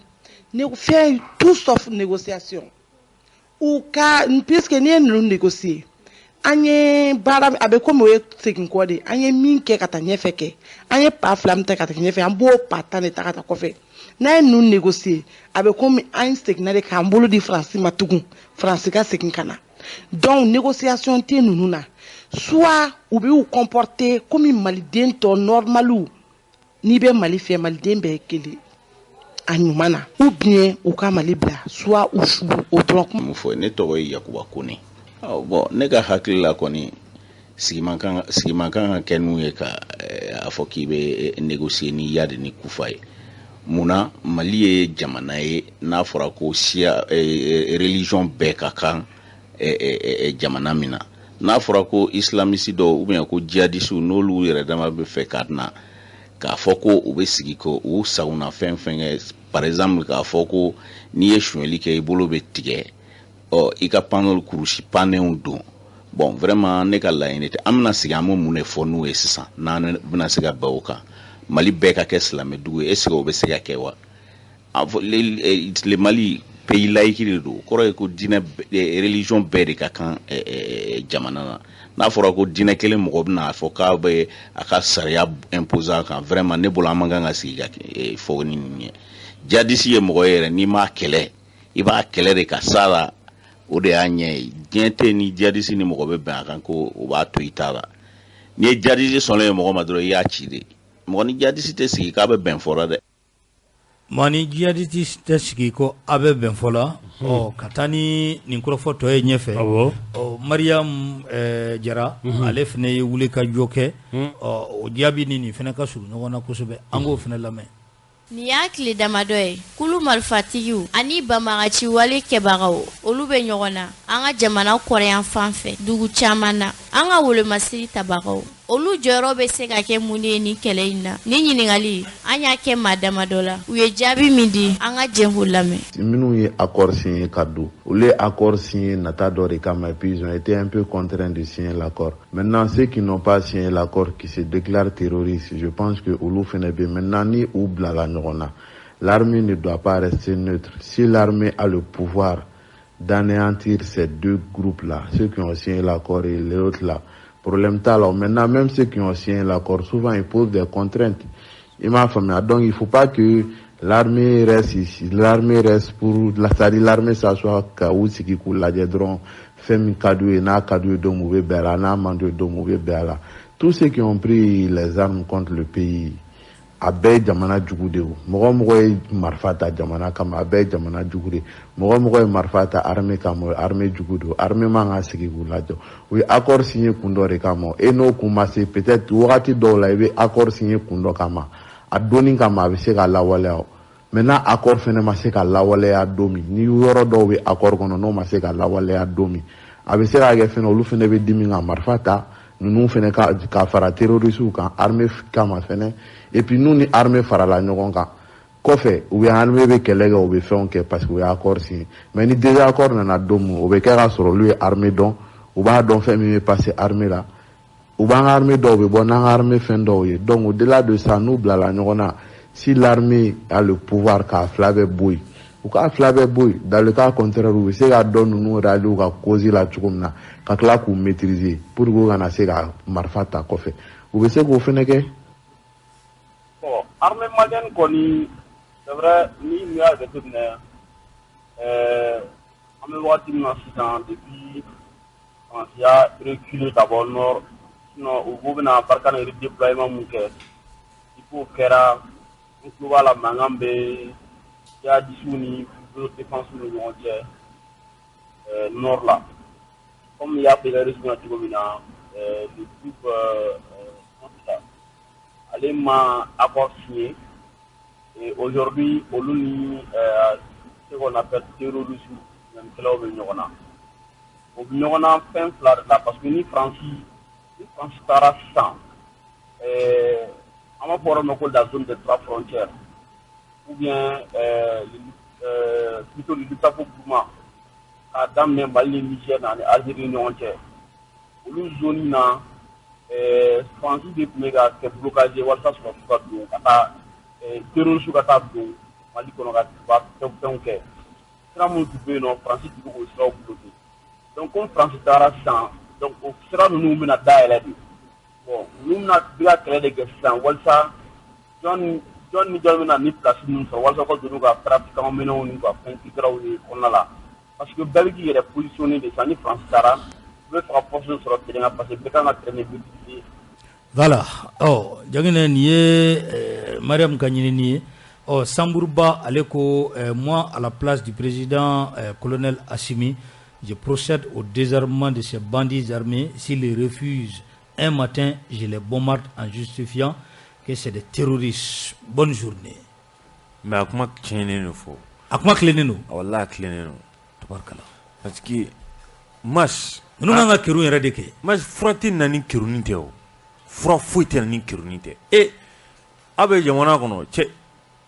fɛn tout sauf négociation. U ka, puisque n'i ye ninnu négocier, an ye baara a bɛ komi o ye segin kɔ de. An ye min kɛ ka taa ɲɛfɛ kɛ, an ye pas 2 min ta ka taa ɲɛfɛ, an b'o pas 10 de ta ka taa kɔfɛ. N'a ye ninnu négocier, a bɛ komi an seginna de k'an bolo di Faransi ma tugun, Faransi ka segin ka na. Donc négociation tɛ ninnu na. Soit u b'u comporter komi maliden tɔ normaliw, n'i bɛ Mali fɛ, maliden bɛɛ ye kelen a ɲuman na, ou bien u ka Mali bila, soit u o dɔrɔn. Mun fɔ, ne tɔgɔ ye Yakuba Kone. Bon, ne ka hakili la kɔni, sigiman kan ka kɛ n'u ye ka a fɔ k'i bɛ négocier ni Iyad ni Koufa ye. Munna? Mali ye jamana ye n'a fɔra ko siya, religion bɛɛ ka kan jamana min na. N'a fɔra ko islamiste dɔw ou bien ko djihadistes, n'olu yɛrɛ dama bɛ fɛ ka na k'a fɔ ko u bɛ sigi ko u sagona fɛn fɛn kɛ, par exemple k'a fɔ ko n'i ye sonyɛli kɛ i bolo bɛ tigɛ, ɔ i ka panneau kurusi pannenw don. Bon, vraiment ne ka laɲini tɛ. An bɛna sigi, an bɛ mun de fɔ n'u ye sisan n'an bɛna se ka bɛn o kan? Mali bɛɛ ka kɛ silamɛdugu ye, est ce que o bɛ se ka kɛ wa? Le Mali pays laïque de don, o kɔrɔ ye ko diinɛ, religion bɛɛ de ka kan jamana na. N'a fɔra ko diinɛ kelen mɔgɔ bɛna a fɔ k'a bɛ a ka sariya imposer a kan, vraiment ne bolo an man kan ka sigi ka fɔ ni nin ye. Djihadiste ye mɔgɔ ye yɛrɛ, n'i m'a kɛlɛ, i b'a kɛlɛ de ka s'a la, o de y'a ɲɛ ye. Diɲɛ tɛ ni djihadiste ni mɔgɔ bɛ bɛn a kan ko o b'a to i ta la. N'i ye djihadiste sɔnnen ye mɔgɔ ma dɔrɔn, i y'a ci de. Mɔgɔ ni djihadiste tɛ sigi k'a bɛ bɛn fɔra dɛ. Maa ni djihadiste tɛ sigi ko a bɛ bɛn fɔ la. Ɔ ka taa ni nin kɔrɔfɔ tɔ ye ɲɛfɛ. Ɔ Mariam Jara, ale fana ye wuli ka jɔ kɛ. Ɔ o jaabi ni nin fana ka surun ɲɔgɔn na kosɛbɛ, an k'o fana lamɛn. Nin y'a tile damadɔ ye, kulu marifatigiw ani banbagaci wale kɛbagaw, olu bɛ ɲɔgɔn na an ka jamana kɔrɔyan fan fɛ dugu caman na. An ka wolomasiri tabagaw, olu jɔyɔrɔ bɛ se ka kɛ mun de ye nin kɛlɛ in na? Ni ɲininkali an y'a kɛ maa damadɔ la, u ye jaabi min di, an ka jɛ k'o lamɛn. Minnu ye accord signé ka don, olu ye accord signé nata dɔ de kama, et puis ils ont été un peu contraints de signer l'accord. Maintenant, ceux qui n'ont pas signé l'accord, qui se déclarent terroristes, je pense que olu fɛnɛ bɛ maintenant ni u bilala ɲɔgɔn na, l'armée ne doit pas rester neutre. Si l'armée a le pouvoir d'anéantir ces deux groupes-là, ceux qui ont signé l'accord et les autres là, problème t'a la. Maintenant, même ceux qui ont signé l'accord, souvent ils posent des contraintes. I m'a faamuya? Donc il faut pas que l'armée reste ici, l'armée reste pour, c'est-à-dire l'armée s'assoit ka u sigi k'u lajɛ dɔrɔn, fɛn min ka d'u ye, n'a ka d'u ye don min u bɛ bɛn a la, n'a man d'u ye don min u bɛ bɛn a la. Tous ceux qui ont pris les armes contre le pays, a bɛɛ ye jamana jugu de ye. Mɔgɔ o mɔgɔ ye marifa ta jamana kama, a bɛɛ ye jamana jugu de ye. Mɔgɔ o mɔgɔ ye marifa ta armée kama, o ye armée jugu de ye. Armée man ka sigi k'u lajɔ. U ye accord signé kun dɔ de kama, e n'o kun ma se. Peut-être wagati dɔw la, i bɛ accord signé kun dɔ kama, a donni kama a bɛ se ka lawaleya. O maintenant, accord fɛnɛ ma se ka lawaleya don min, ni yɔrɔ dɔw bɛ accord kɔnɔ n'o ma se ka lawaleya don min, a bɛ se ka kɛ fɛnɛ olu fɛnɛ bɛ dimi ka marifa ta ninnu fɛnɛ ka fara terroristes kan armée kama fɛnɛ. Et puis n'u ni armée farala ɲɔgɔn kan kɔfɛ, u bɛ armée bɛ kɛlɛ kɛ, u bɛ fɛnw kɛ parce que u ye accord signé. Mais ni désaccord nana don min, o bɛ kɛ ka sɔrɔ olu ye armée dɔn, u b'a dɔn fɛn min bɛ passer armée la, u b'an ka armée dɔw bɛ bɔ n'an ka armée fɛn dɔw ye. Donc au-delà de ça, n'u bilala ɲɔgɔn na, si l'armée a le pouvoir k'a fila bɛɛ bɔ yen, u k'a fila bɛɛ bɔ yen. Dans le cas contraire, u bɛ se ka dɔ ninnu rallier u ka cause la cogo min na, ka tila k'u maîtriser pour que u kana se ka marifa ta kɔfɛ, u bɛ se k'o fɛnɛ kɛ. Bon, armée malienne kɔni, c'est vrai, ni min y'a jateminɛ, an bɛ wagati min na sisan, depuis Faransi y'a reculé ka bɔ nord Sinon u k'u bɛna Barkhane redéploiement mun kɛ, i k'o kɛra, n tulo b'a la mankan bɛ djihadistes ni défense ni ɲɔgɔn cɛ nord la. Comme i y'a fɔ i ka résumé la cogo min na, le groupe ale ma accord signé et aujourd'hui olu ni ce qu'on appelle terroristes ɲanikɛlaw bɛ ɲɔgɔn na. O bɛ ɲɔgɔn na fɛn fila de la, parce que ni Faransi taara sisan, an b'a fɔ yɔrɔ min ma ko la zone des trois frontières ou bien plutôt le Liptako Gourma, k'a daminɛ Mali ni Niger ani Algérie ni ɲɔgɔn cɛ, olu zone na Faransi de tun bɛ ka kɛ blocage ye walasa sɔrɔdasiw ka don ka taa terroristes ka taa don Mali kɔnɔ ka fɛnw kɛ. Sira minnu tun bɛ yen nɔ, Faransi tun bɛ k'o siraw bloqué. Donc comme Faransi taara sisan, donc o sira ninnu bɛna dayɛlɛ de. Bon, ninnu bɛna bɛ ka kɛlɛ de kɛ sisan walasa jɔn ni jɔn bɛna ni place ninnu sɔrɔ walasa ka don n'u ka trafiquant minɛnw n'u ka fɛn cikɛlaw ye kɔnɔna la. Parce que bɛɛ bɛ k'i yɛrɛ positionner de sisan. Ni Faransi taara, u bɛ fɛ ka poste sɔrɔ terrain kan, parce que bɛɛ kan ka terrain de maîtriser. Voilà, ɔ Jaginɛ, nin ye Mariam ka ɲinini ye. Ɔ Sanburuba ale ko moi, à la place du président colonel Assimi, je procède au désarmement de ces bandits armés. S'ils refusent un matin, je les bombarde en justifiant que c'est des terroristes. Bonne journée. Mais a kuma tiɲɛnen don fɔ. A kuma tilennen don. Walahi, a tilennen don. Tabarikala. Parce que mas ninnu kan ka kerun yɛrɛ de kɛ. Mas, fura tɛ na ni kerunin tɛ o. Fura foyi tɛ na ni kerunin tɛ. E aw bɛ jamana kɔnɔ cɛ,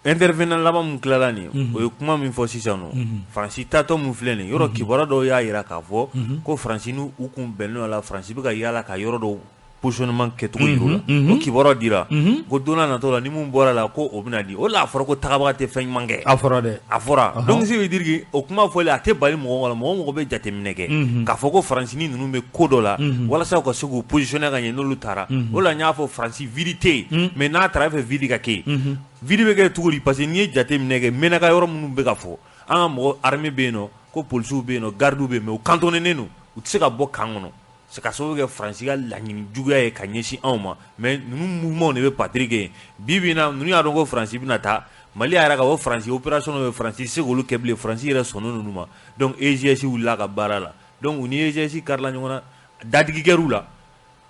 intervenant laban min tilala nin ye, o ye kuma min fɔ sisan nɔ, Faransi taatɔ min filɛ nin ye, yɔrɔ kibaruya dɔw y'a jira k'a fɔ ko Faransi n'u kun bɛnnen la, Faransi bɛ ka yaala ka yɔrɔ dɔw positionnement kɛcogo yir'u la. O kibaruya dira ko don n'a nataw la, ni mun bɔra la, ko o bɛna di. O la a fɔra ko tagabaga tɛ fɛn ɲuman kɛ. A fɔra dɛ. A fɔra. Donc ce veut dire que o kuma fɔlen, a tɛ bali mɔgɔ kɔnɔ, mɔgɔ bɛ jateminɛ kɛ k'a fɔ ko Faransi ni ninnu bɛ ko dɔ la walasa u ka se k'u positionner ka ɲɛ n'olu taara. O la n y'a fɔ, Faransi vide tɛ yen, mais n'a taara e fɛ, vide ka kɛ yen. Vide bɛ kɛ cogo di? Parce que n'i ye jateminɛ kɛ, Menaka yɔrɔ minnu bɛ ka fɔ, an ka mɔgɔ armée bɛ yen nɔ, ko polisiw bɛ yen nɔ, gardiw bɛ yen, mais u cantonné don, u tɛ se ka bɔ camp kɔnɔ. C'est ka sababu kɛ Faransi ka laɲini juguya ye ka ɲɛsin anw ma. Mais ninnu mouvement de bɛ patrouille kɛ yen bi bi in na. Ninnu y'a dɔn ko Faransi bɛna taa Mali, y'a yɛrɛ ka fɔ Faransi opération dɔ bɛ, Faransi tɛ se k'olu kɛ bilen. Faransi yɛrɛ sɔnnen ninnu ma. Donc EGS wulila ka baara la. Donc u ni EGS karila ɲɔgɔn na, dadigi kɛr'u la.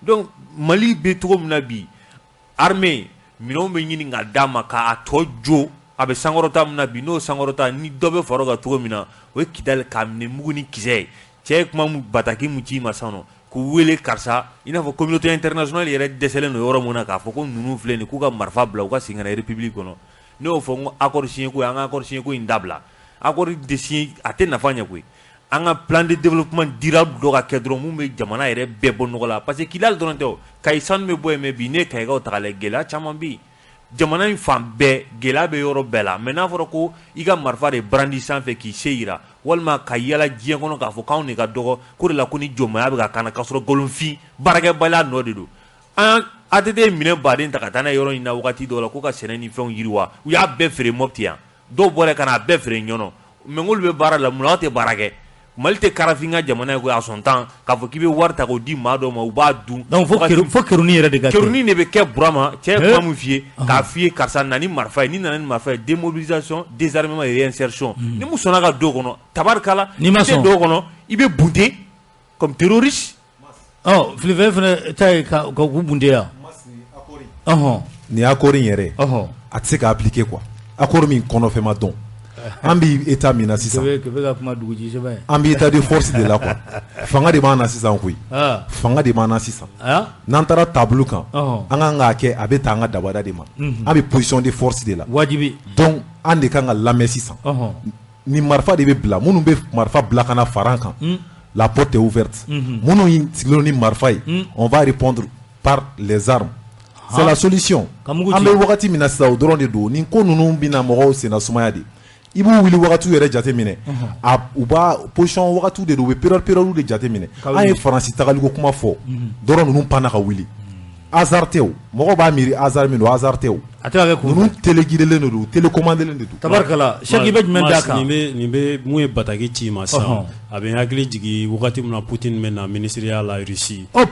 Donc Mali bɛ cogo min na bi, armée minɛnw bɛ ɲini ka d'a ma k'a tɔ jo. A bɛ sankɔrɔta min na bi, n'o sankɔrɔta ni dɔ bɛ far'o kan cogo min na, o ye Kidali k'a minɛ mugu ni kisɛ ye. Cɛ ye kuma mun bataki mun ci i ma sisan nɔ, k'u wele karisa, i n'a fɔ communauté internationale yɛrɛ dɛsɛlen don yɔrɔ mun na k'a fɔ ko ninnu filɛ nin k'u ka marifa bila, u ka segin ka na république kɔnɔ. Ne y'o fɔ n ko accord signé ko, an ka accord signé ko in dabila. Accord de signé, a tɛ nafa ɲɛ koyi. An ka plan de développement durable dɔ ka kɛ dɔrɔn mun bɛ jamana yɛrɛ bɛɛ bɔ nɔgɔ la, parce que Kidali dɔrɔn tɛ o, Kayi sanu bɛ bɔ yen. Mais bi ne ye Kayikaw ta k'a lajɛ, gɛlɛya caman bɛ yen. Jamana in fan bɛɛ gɛlɛya bɛ yɔrɔ bɛɛ la. Mais n'a fɔra ko i ka marifa de brandi sanfɛ k'i se yira, walima ka yala diɲɛ kɔnɔ k'a fɔ k'anw de ka dɔgɔ ko de la, ko ni jɔnmaya bɛ ka kan na, k'a sɔrɔ nkalonfin baarakɛbaliya nɔ de don. An ATT ye minɛn baden ta ka taa n'a ye yɔrɔ in na wagati dɔw la k'u ka sɛnɛ ni fɛnw yiriwa, u y'a bɛɛ feere Mopti yan, dɔw bɔra ka n'a bɛɛ feere Ɲɔnɔ. Mais n'olu bɛ baara la, mun na aw tɛ baara kɛ? Mali tɛ karafin ka jamana ye koyi a sɔn tan k'a fɔ k'i bɛ wari ta k'o di maa dɔw ma, u b'a dun. Donc fo kerunin yɛrɛ de ka kɛ. Kerunin de bɛ kɛ Burama. Cɛ ye kuma min f'i ye, k'a f'i ye karisa na ni marifa ye, n'i nana ni marifa ye, démobilisation, désarmement et réinsertion. Ni mun sɔnna ka don o kɔnɔ, tabarikala. N'i ma sɔn don o kɔnɔ, i bɛ bunte comme terroriste. Ɔ Filifɛ fana ta ye ka k'u bunte yan. Ɔhɔn. Nin accord in yɛrɛ, a tɛ se ka appliquer quoi. Accord min kɔnɔfɛn ma dɔn. An bɛ état min na sisan, an bɛ état de force de la quoi. Fanga de b'an na sisan koyi, fanga de b'an na sisan. N'an taara table kan, an kan k'a kɛ, a bɛ ta an ka dabada de ma. An bɛ position de force de la. Wajibi. Donc an de kan ka lamɛn sisan. Ni marifa de bɛ bila, minnu bɛ marifa bila ka na fara an kan, la porte est ouverte. Minnu sigilen ni marifa ye, on va répondre par les armes. C'est la solution. An bɛ wagati min na sisan, o dɔrɔn de don. Nin ko ninnu bɛna mɔgɔw senna sumaya de. I b'u wuli wagatiw yɛrɛ jateminɛ, a u b'a position wagatiw de don, u bɛ période de jateminɛ. An ye Faransi tagaliko kuma fɔ dɔrɔn, ninnu panna ka wuli. Hasard tɛ o, mɔgɔw b'a miiri hasard min don, hasard tɛ o. A tɛ ka kɛ ninnu téléguidelen de don, télécommandelen de don. Tabarikala, Sɛki, i bɛ jumɛn d'a kan? Nin bɛ mun ye bataki ci ma sisan, a bɛ n hakili jigin wagati min na Poutine bɛ na ministériya la Russie. Hop.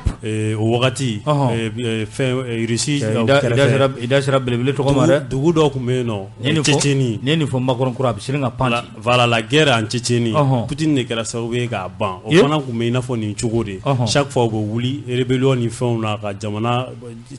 O wagati fɛn Russie kɛrɛfɛ. I da sera belebele tɔgɔ ma dɛ. Dugu dɔ tun bɛ yen nɔ, Tchétchénie. N'i ye nin fɔ Macron kɔrɔ, a bɛ sirin ka pan ten. Voilà, la guerre en Tchétchénie. Poutine de kɛra sababu ye k'a ban. O fana tun bɛ i n'a fɔ nin cogo de. Chaque fois u bɛ wuli rébellion ni fɛnw na ka jamana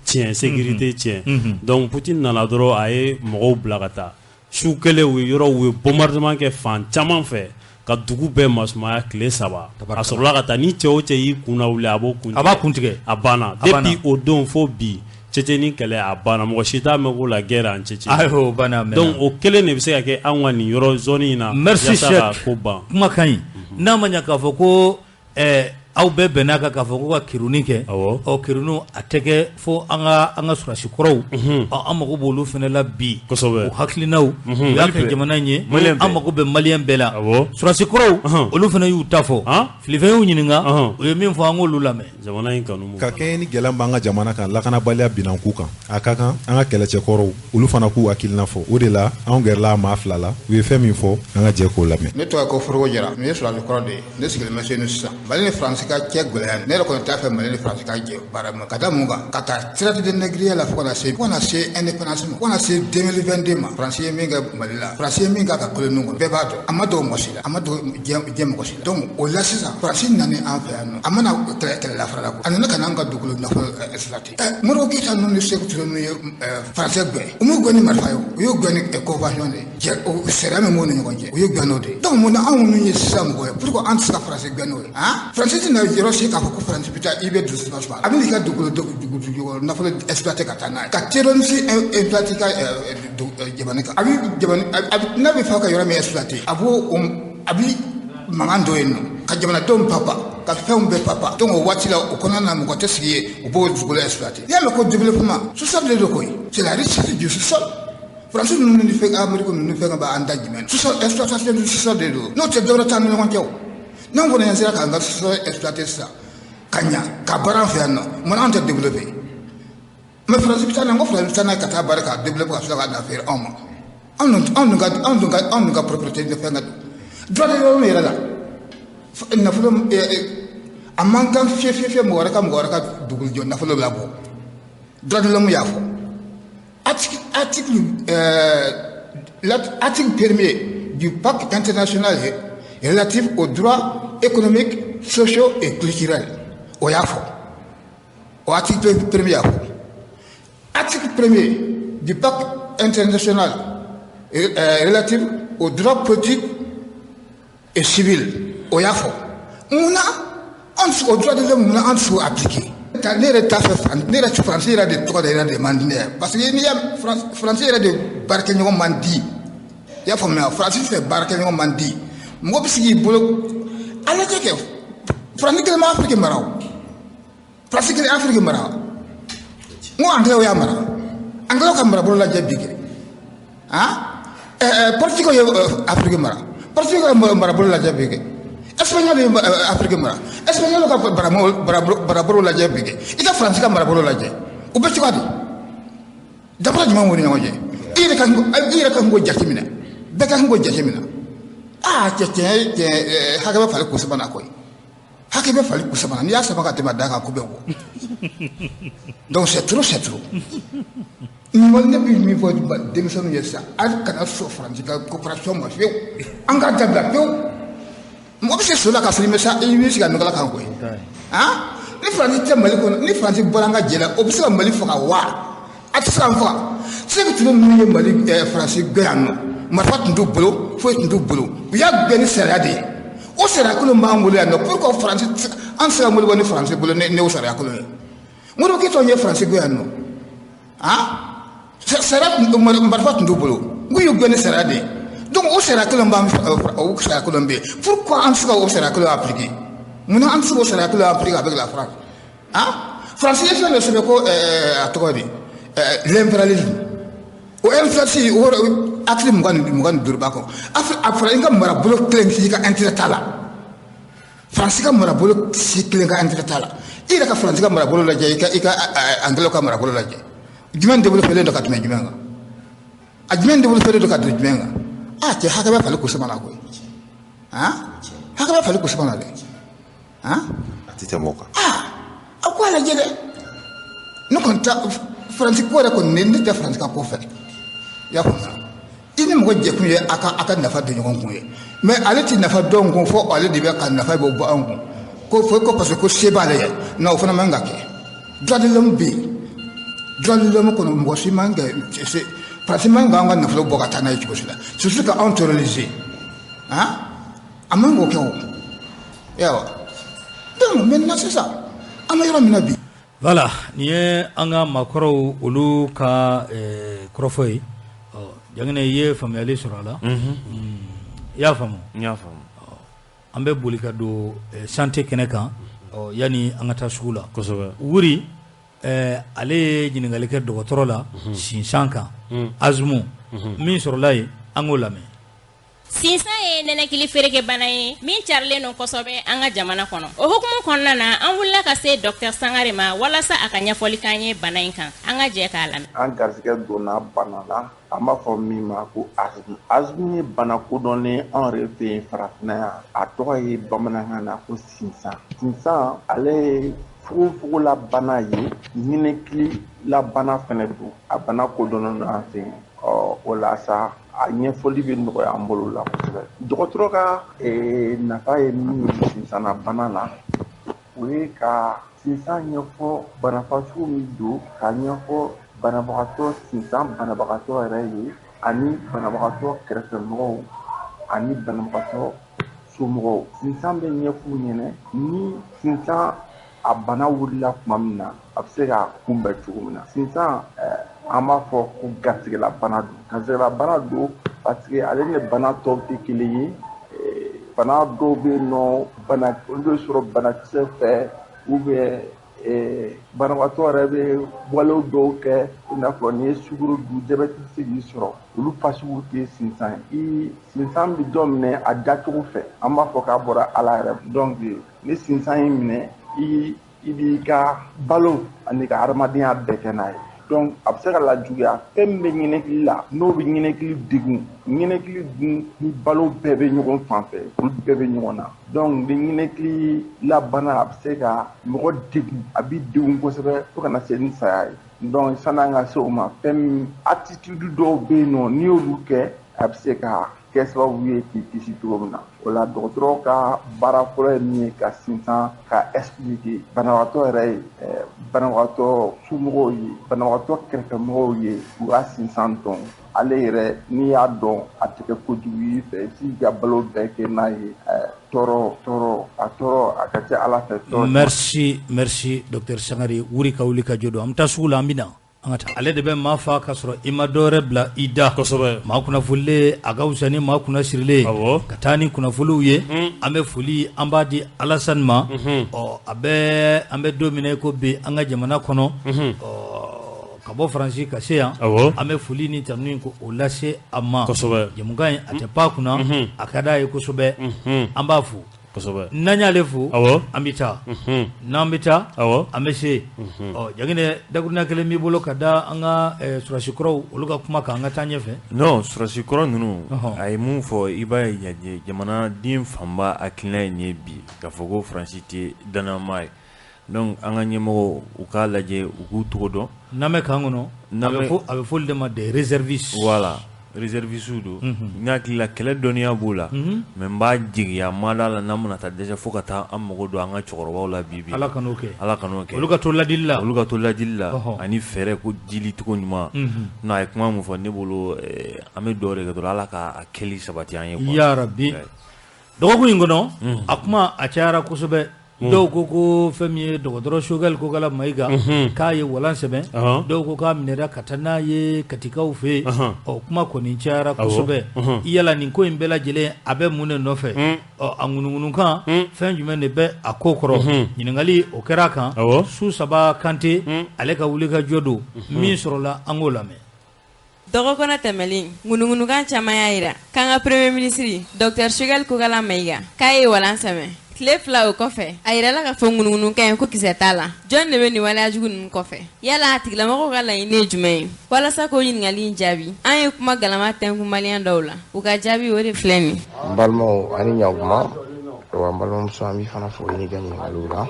tiɲɛ, sécurité tiɲɛ. Donc Poutine nana dɔrɔn, a ye mɔgɔw bila ka taa. Su kelen, u ye yɔrɔ, u ye bombardement kɛ fan caman fɛ ka dugu bɛɛ masumaya tile 3. A sɔrɔla ka taa ni cɛ o cɛ y'i kun lawuli, a b'o kun tigɛ. A b'a kun tigɛ. A banna. Depuis o don fo bi, Tchétchénie kɛlɛ a banna, mɔgɔ si t'a mɛn ko la guerre en Tchétchénie. Ayi, o banna a mɛnna. Donc o kelen de bɛ se ka kɛ anw ka nin yɔrɔ zone in na. Merci Cheikh. Ko ban. Kuma ka ɲi. N'a ma ɲɛ k'a fɔ ko aw bɛɛ bɛn'a kan k'a fɔ ko ka kiruni kɛ, ɔ kiruni a tɛ kɛ fo an ka sɔrɔdasi kɔrɔw, an mago b'olu fana la bi. Kosɛbɛ. U hakilinaw, u y'a kɛ jamana in ye, an mago bɛ maliyɛn bɛɛ la. Sɔrɔdasi kɔrɔw, olu fana y'u ta fɔ. Filifɛn y'u ɲininka, u ye min fɔ, an k'olu lamɛn. Jamana in kanu. Ka kɛɲɛ ni gɛlɛya b'an ka jamana kan, lakanabaliya binanku kan, a ka kan an ka kɛlɛcɛkɔrɔw olu fana k'u hakilina fɔ. O de la anw gɛrɛla maa fila la, u ye fɛn min fɔ, an ka jɛ k'o lamɛn. Ne tɔgɔ ko Foroko Jara, ne ye sɔrɔdasi kɔrɔ de ye, ne sigilen bɛ Senu sisan. Mali ni Faransi ka cɛ gɛlɛya, ne yɛrɛ kɔni t'a fɛ Mali ni Faransi ka jɛ baara ma. Ka da mun kan? Ka taa traité de négrier la fo ka na se indépendance ma, fo ka na se 2022 ma. Faransi ye min kɛ Mali la, Faransi ye min k'a ka colonie kɔnɔ, bɛɛ b'a dɔn. A ma dogo mɔgɔ si la, a ma dogo diɲɛ mɔgɔ si la. Donc o la sisan, Faransi nana an fɛ yan nɔ, a mana kɛlɛ la fara la, a nana ka na an ka dugukolo nafolo exploiter. Modibo Keyita ninnu ni Sékou Touré ninnu ye Faransɛ gɛn, u m'u gɛn ni marifa ye, u y'u gɛn ni convention de ye, o sariya min b'u ni ɲɔgɔn cɛ, u y'u gɛn n'o de ye. Donc mun na anw minnu ye sisan mɔgɔ ye, pourquoi an tɛ se ka Faransi gɛn n'o ye? Faransi tɛna yɔrɔ si k'a fɔ ko Faransi bɛ taa i bɛ dusu suma, a bɛ n'i ka dugukolo nafolo exploiter ka taa n'a ye, ka terrorisme exploiter ka jamana kan. A bɛ jamana, n'a bɛ fɛ ka yɔrɔ min exploiter, a b'o, a bɛ mankan dɔ yen nɔ ka jamanadenw papa, ka fɛnw bɛɛ papa. Donc o waati la, o kɔnɔna na, mɔgɔ tɛ sigi yen, u b'o dugukolo exploiter. N'i y'a mɛn ko développement, sous-sol de don koyi, c'est la richesse du sous-sol. Faransi ninnu ni fɛn, Amérique ninnu ni fɛn b'an da jumɛn? Sous-sol, exploitation du sous-sol de don. N'o tɛ, dɔwɛrɛ t'an ni ɲɔgɔn cɛ o. N'anw kɔni sera k'an ka sous-sol exploiter sisan ka ɲa ka baara an fɛ yan nɔ, munna anw tɛ développer? Mais Faransi bɛ taa n'a ye, n ko Faransi bɛ taa n'a ye ka taa baara k'a développer ka sɔrɔ k'a na feere anw ma. Anw dun ka propriété de fɛn ka don. Droit de l'homme yɛrɛ la, nafolo a man kan fiye fiye fiye mɔgɔ wɛrɛ ka dugujɔ nafolo labɔ. Droit de l'homme y'a fɔ. Article premier du pacte international relatif aux droits économiques, sociaux et culturels. O y'a fɔ. O article premier y'a fɔ. Article premier du pacte international relatif aux droits politiques et civils. O y'a fɔ. Munna an tɛ se o droit de l'homme, munna an tɛ se k'o appliquer? Ne yɛrɛ t'a fɛ, ne yɛrɛ Faransi yɛrɛ de tɔgɔ de yɛrɛ de man di ne ye, parce que n'i y'a Faransi yɛrɛ de baarakɛɲɔgɔn man di, i y'a faamuya? Faransi fɛ baarakɛɲɔgɔn man di, mɔgɔ bɛ se k'i bolo a lajɛ kɛ. Faransi kelen ma Afiriki mara o, Faransi kelen Afiriki mara, n ko Anglais y'a mara, Anglais ka marabolo lajɛ bi kɛ, Portugais ye Afiriki mara, Portugais ka marabolo lajɛ bi kɛ. Espagnol ye Afiriki mara, Espagnol ka marabolo lajɛ bi kɛ. I ka Faransi ka marabolo lajɛ, u bɛ cogoya di? Danfara jumɛn b'u ni ɲɔgɔn cɛ? I yɛrɛ ka k'o jateminɛ, bɛɛ ka k'o jateminɛ. Cɛ tiɲɛ, hakɛ bɛ fali kun sabanan koyi, hakɛ bɛ fali kun sabanan, n'i y'a sama ka tɛmɛ a da kan, ko bɛ bɔ. Donc c'est trop, c'est trop. Ne bɛ min fɔ denmisɛnninw ye sisan, hali kana sɔn Faransi ka coopération ma fiyewu, an k'a dabila pewu. Mɔgɔ bɛ se so la ka sɔrɔ i bɛ sigi a nɔgɔla kan koyi. Ni Faransi tɛ Mali kɔnɔ, ni Faransi bɔra an ka jɛ la, o bɛ se ka Mali faga wa? A tɛ se k'an faga. Sékou Touré ninnu ye Mali Faransi gɛn yan nɔ, marifa tun t'u bolo, foyi tun t'u bolo, u y'a gɛn ni sariya de ye. O sariya kelen b'an bolo yan nɔ, pourquoi Faransi an tɛ se ka Mali bɔ ni Faransi bolo ni o sariya kelen ye? Modibo Keyita ye Faransi gɛn yan nɔ, sariya marifa tun t'u bolo, n ko y'u gɛn ni sariya de ye. Donc o sariya kelen b'an, o sariya kelen bɛ yen, pourquoi an tɛ se ka o sariya kelen appliquer? Munna an tɛ se k'o sariya kelen appliquer avec la France? Faransi ye fɛn dɔ sɛbɛn ko a tɔgɔ di, l'impérialisme. O impérialisme, o article 25 b'a kɔnɔ. A fɔra i ka marabolo kelen si ka intérêt t'a la. Faransi ka marabolo si kelen ka intérêt t'a la. I yɛrɛ ka Faransi ka marabolo lajɛ, i ka Anglais ka marabolo lajɛ. Jumɛn développé len don ka tɛmɛ jumɛn kan? A jumɛn développé don ka don jumɛn kan? A cɛ, hakɛ bɛ fali kusuma la koyi. Han, hakɛ bɛ fali kusuma la dɛ. Han, a tɛ tɛmɛ o kan. Aa, a ko a lajɛ dɛ. Ne kɔni ta Faransi ko yɛrɛ kɔni, ne tɛ Faransi ka ko fɛ. I y'a faamuya? I ni mɔgɔ jɛkun ye a ka nafa don ɲɔgɔn kun ye, mais ale tɛ nafa dɔn kun fo ale de bɛ ka nafa bɔ anw kun ko fo ko parce que ko se b'ale ye. Non, o fana man ka kɛ. Droit de l'homme bɛ yen. Droit de l'homme kɔnɔ, mɔgɔ si man ka se, Faransi man ka an ka nafolo bɔ ka taa n'a ye cogo si la, surtout ka anw terroriser. Han, a man k'o kɛ o. Yawa, donc maintenant sisan an bɛ yɔrɔ min na bi. Voilà, nin ye an ka maakɔrɔw olu ka kɔrɔfɔ ye. Ɔ, Jaginɛ, i ye faamuyali sɔrɔ a la? I y'a faamu? N y'a faamu. An bɛ boli ka don santé kɛnɛ kan, ɔ, yanni an ka taa sugu la. Wuri, ale ye ɲininkali kɛ dɔgɔtɔrɔ la sinsan kan, asthme min sɔrɔla yen, an k'o lamɛn. Sinsan ye nɛnɛkili feerekebana ye min carilen don kosɛbɛ an ka jamana kɔnɔ. O hukumu kɔnɔna na, an wulila ka se Dr Sangare ma walasa a ka ɲɛfɔli k'an ye bana in kan. An ka jɛ k'a lamɛn. An garisɛgɛ donna bana la, an b'a fɔ min ma ko asthme. Asthme ye bana kodɔnnen anw yɛrɛ fɛ yen farafinna yan. A tɔgɔ ye bamanankan na ko sinsan. Sinsan, ale ye fogofogola bana ye, ninakili la bana fɛnɛ don. A bana kodɔnnen don an fɛ yen. Ɔ, o la sa, a ɲɛfɔli bɛ nɔgɔya an bolo la kosɛbɛ. Dɔgɔtɔrɔ ka nafa ye min ye sinsanna bana la, o ye ka sinsan ɲɛfɔ bana fasugu min don, k'a ɲɛfɔ banabagatɔ, sinsan banabagatɔ yɛrɛ ye, ani banabagatɔ kɛrɛfɛmɔgɔw ani banabagatɔ somɔgɔw. Sinsan bɛ ɲɛf'u ɲɛna ni sinsan a bana wulila tuma min na, a bɛ se ka kunbɛn cogo min na. Sinsan, an b'a fɔ ko garisɛgɛla bana don. Garisɛgɛla bana don parce que ale ni bana tɔw tɛ kelen ye. Bana dɔw bɛ yen nɔ, bana olu bɛ sɔrɔ banakisɛ fɛ, ou bien banabagatɔ yɛrɛ bɛ walew dɔw kɛ, i n'a fɔ n'i ye sukaro dun, jabɛti bɛ se k'i sɔrɔ. Olu fasugu tɛ sinsan ye. I sinsan bɛ dɔ minɛ a dacogo fɛ, an b'a fɔ k'a bɔra Ala yɛrɛ. Donc ni sinsan y'i minɛ, i b'i ka balo ani ka hadamadenya bɛɛ kɛ n'a ye. Donc a bɛ se ka lajuguya. Fɛn min bɛ ɲɛnɛkili la, n'o bɛ ɲɛnɛkili degun, ɲɛnɛkili dun ni balo bɛɛ bɛ ɲɔgɔn fan fɛ, olu bɛɛ bɛ ɲɔgɔn na. Donc ni ɲɛnɛkili labana, a bɛ se ka mɔgɔ degun, a b'i degun kosɛbɛ fo ka na se ni saya ye. Donc san'an ka se o ma, fɛn min attitude dɔw bɛ yen nɔ, n'i y'olu kɛ, a bɛ se ka kɛ sababu ye k'i kisi cogo min na. O la, dɔgɔtɔrɔ ka baara fɔlɔ ye min ye, ka sinsan ka expliquer banabagatɔ yɛrɛ ye, banabagatɔ somɔgɔw ye, banabagatɔ kɛrɛfɛmɔgɔw ye, u ka sinsan dɔn. Ale yɛrɛ, n'i y'a dɔn, a tɛ kɛ kojugu y'i fɛ, i bɛ se k'i ka balo bɛɛ kɛ n'a ye. Tɔɔrɔ tɔɔrɔ, a tɔɔrɔ a ka ca Ala fɛ tɔɔrɔ. Merci, merci docteur Sangare. Wuri ka wuli ka jɔ don. An bɛ taa sugu la, an bɛ na. An ka taa. Ale de bɛ maa fa ka sɔrɔ i ma dɔwɛrɛ bila i da. Maa kunnafonilen, a ka fisa ni maa kunnasirilen. Ka taa ni kunnafoniw ye. An bɛ foli an b'a di Alasani ma. Ɔ, a bɛ an bɛ don min na i ko bi, an ka jamana kɔnɔ. Ɔ, ka bɔ Faransi ka se yan. An bɛ foli ni tanuni ko o lase a ma. Jɛmukan in, a tɛ pan kunna, a ka d'a ye kosɛbɛ. An b'a fo. N'an y'ale fo, an bɛ taa. N'an bɛ taa, an bɛ se. Ɔ, Jaginɛ, dakuruɲa kelen b'i bolo ka da an ka sɔrɔdasi kɔrɔw olu ka kuma kan, an ka taa ɲɛfɛ. Non, sɔrɔdasi kɔrɔ ninnu, a ye mun fɔ, i b'a ye jamanaden fanba hakilina ye nin ye bi, k'a fɔ ko Faransi tɛ danayama ye. Donc an ka ɲɛmɔgɔw, u k'a lajɛ, u k'u tɔgɔ dɔn. N'an bɛ camp kɔnɔ, a bɛ fɔ olu de ma des réservistes. Voilà, réservistes don. N hakili la, kɛlɛ dɔnniya b'u la, mais n b'a jigiya ma da la, n'an bɛna taa dɛsɛ fo ka taa an mago don an ka cɛkɔrɔbaw la bi bi. Ala kan'o kɛ. Ala kan'o kɛ. Olu ka to ladili la. Olu ka to ladili la ani fɛɛrɛ ko dili cogo ɲuman. Non, a ye kuma min fɔ, ne bolo, an bɛ dugawu de kɛ dɔrɔn, Ala k'a kɛli sabati an ye quoi. Ya rabi. Dɔgɔkun in kɔnɔ, a kuma a cayara kosɛbɛ. Dɔw ko ko fɛn min ye dɔgɔtɔrɔ Choguel Kokala Mayiga, k'a ye walan sɛbɛn. Dɔw ko k'a minɛra ka taa n'a ye Katikaw fɛ yen. Ɔ, kuma kɔni cayara kosɛbɛ. Yala nin ko in bɛɛ lajɛlen, a bɛ mun de nɔfɛ? Ɔ, a ŋunuŋunukan, fɛn jumɛn de bɛ a ko kɔrɔ? Ɲininkali o kɛra a kan. Su saba Kante, ale ka wuli ka jɔ don min sɔrɔla, an k'o lamɛn. Dɔgɔkɔnɔ tɛmɛlen, ŋunuŋunukan caman y'a jira k'an ka premier ministre docteur Choguel Kokala Mayiga k'a ye walan sɛmɛ Tile 2 o kɔfɛ, a yirala k'a fɔ ŋunuŋunukan ye ko kisɛ t'a la. Jɔn de bɛ nin waleya jugu ninnu kɔfɛ? Yala a tigilamɔgɔw ka laɲini ye jumɛn ye? Walasa k'o ɲininkali in jaabi, an ye kuma galama tɛnkun maliyɛn dɔw la. U ka jaabi o de filɛ nin ye. N balimaw, ani ɲankuma. Wa n balimamuso, an b'i fana fo i n'i ka ɲininkaliw la.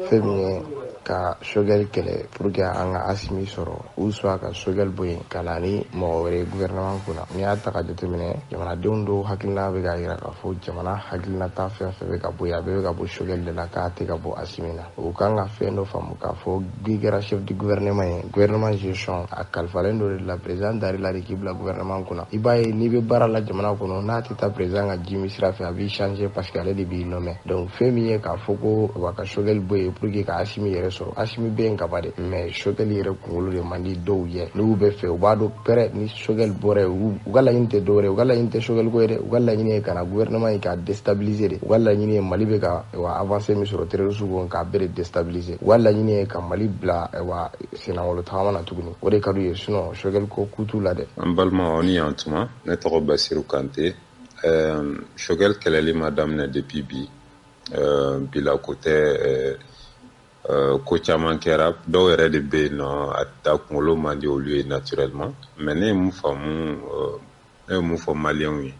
Fɛn min ye ka Choguel kɛlɛ pour que an ka Asimi sɔrɔ ou soit ka Choguel bɔ yen ka na ni mɔgɔ wɛrɛ ye gouvernement kunna. N'i y'a ta ka jateminɛ, jamanadenw dɔw hakilina bɛ k'a jira k'a fɔ jamana hakilinata fɛn fɛn bɛ ka bɔ yen, a bɛɛ bɛ ka bɔ Choguel de la, k'a tɛ ka bɔ Asimi na. U kan ka fɛn dɔ faamu k'a fɔ k'i kɛra chef du gouvernement ye, gouvernement gestion a kalifalen dɔ de la, président dar'i la de k'i bila gouvernement kunna. I b'a ye n'i bɛ baara la jamana kɔnɔ, n'a tɛ taa président ka ji min sira fɛ, a b'i changer parce que ale de b'i nommer. Donc fɛn min ye k'a fɔ ko wa ka Choguel bɔ yen pour que ka Asimi yɛrɛ sɔrɔ, Asimi bɛ yen kaba dɛ, mais Choguel yɛrɛ kunkolo de man di dɔw ye. N'u bɛ fɛ, u b'a dɔn pɛrɛ ni Choguel bɔra yen, u ka laɲini tɛ dɔwɛrɛ ye, u ka laɲini tɛ Choguel ko ye dɛ, u ka laɲini ye ka na gouvernement in k'a déstabiliser de. U ka laɲini ye Mali bɛ ka wa avancée min sɔrɔ terroriste ko k'a bɛɛ de déstabiliser. U ka laɲini ye ka Mali bila wa sennangolo tagama na tuguni, o de ka d'u ye. Sinon Choguel ko ku t'u la dɛ. An balimaw, aw ni yan tuma. Ne tɔgɔ Basiru Kante. Choguel kɛlɛli ma daminɛ depuis bi. Bila ko tɛ, ko caman kɛra. Dɔw yɛrɛ de bɛ yen nɔ, a kunkolo man di olu ye naturellement. Mais ne ye mun faamu, ne ye mun fɔ maliyɛnw ye,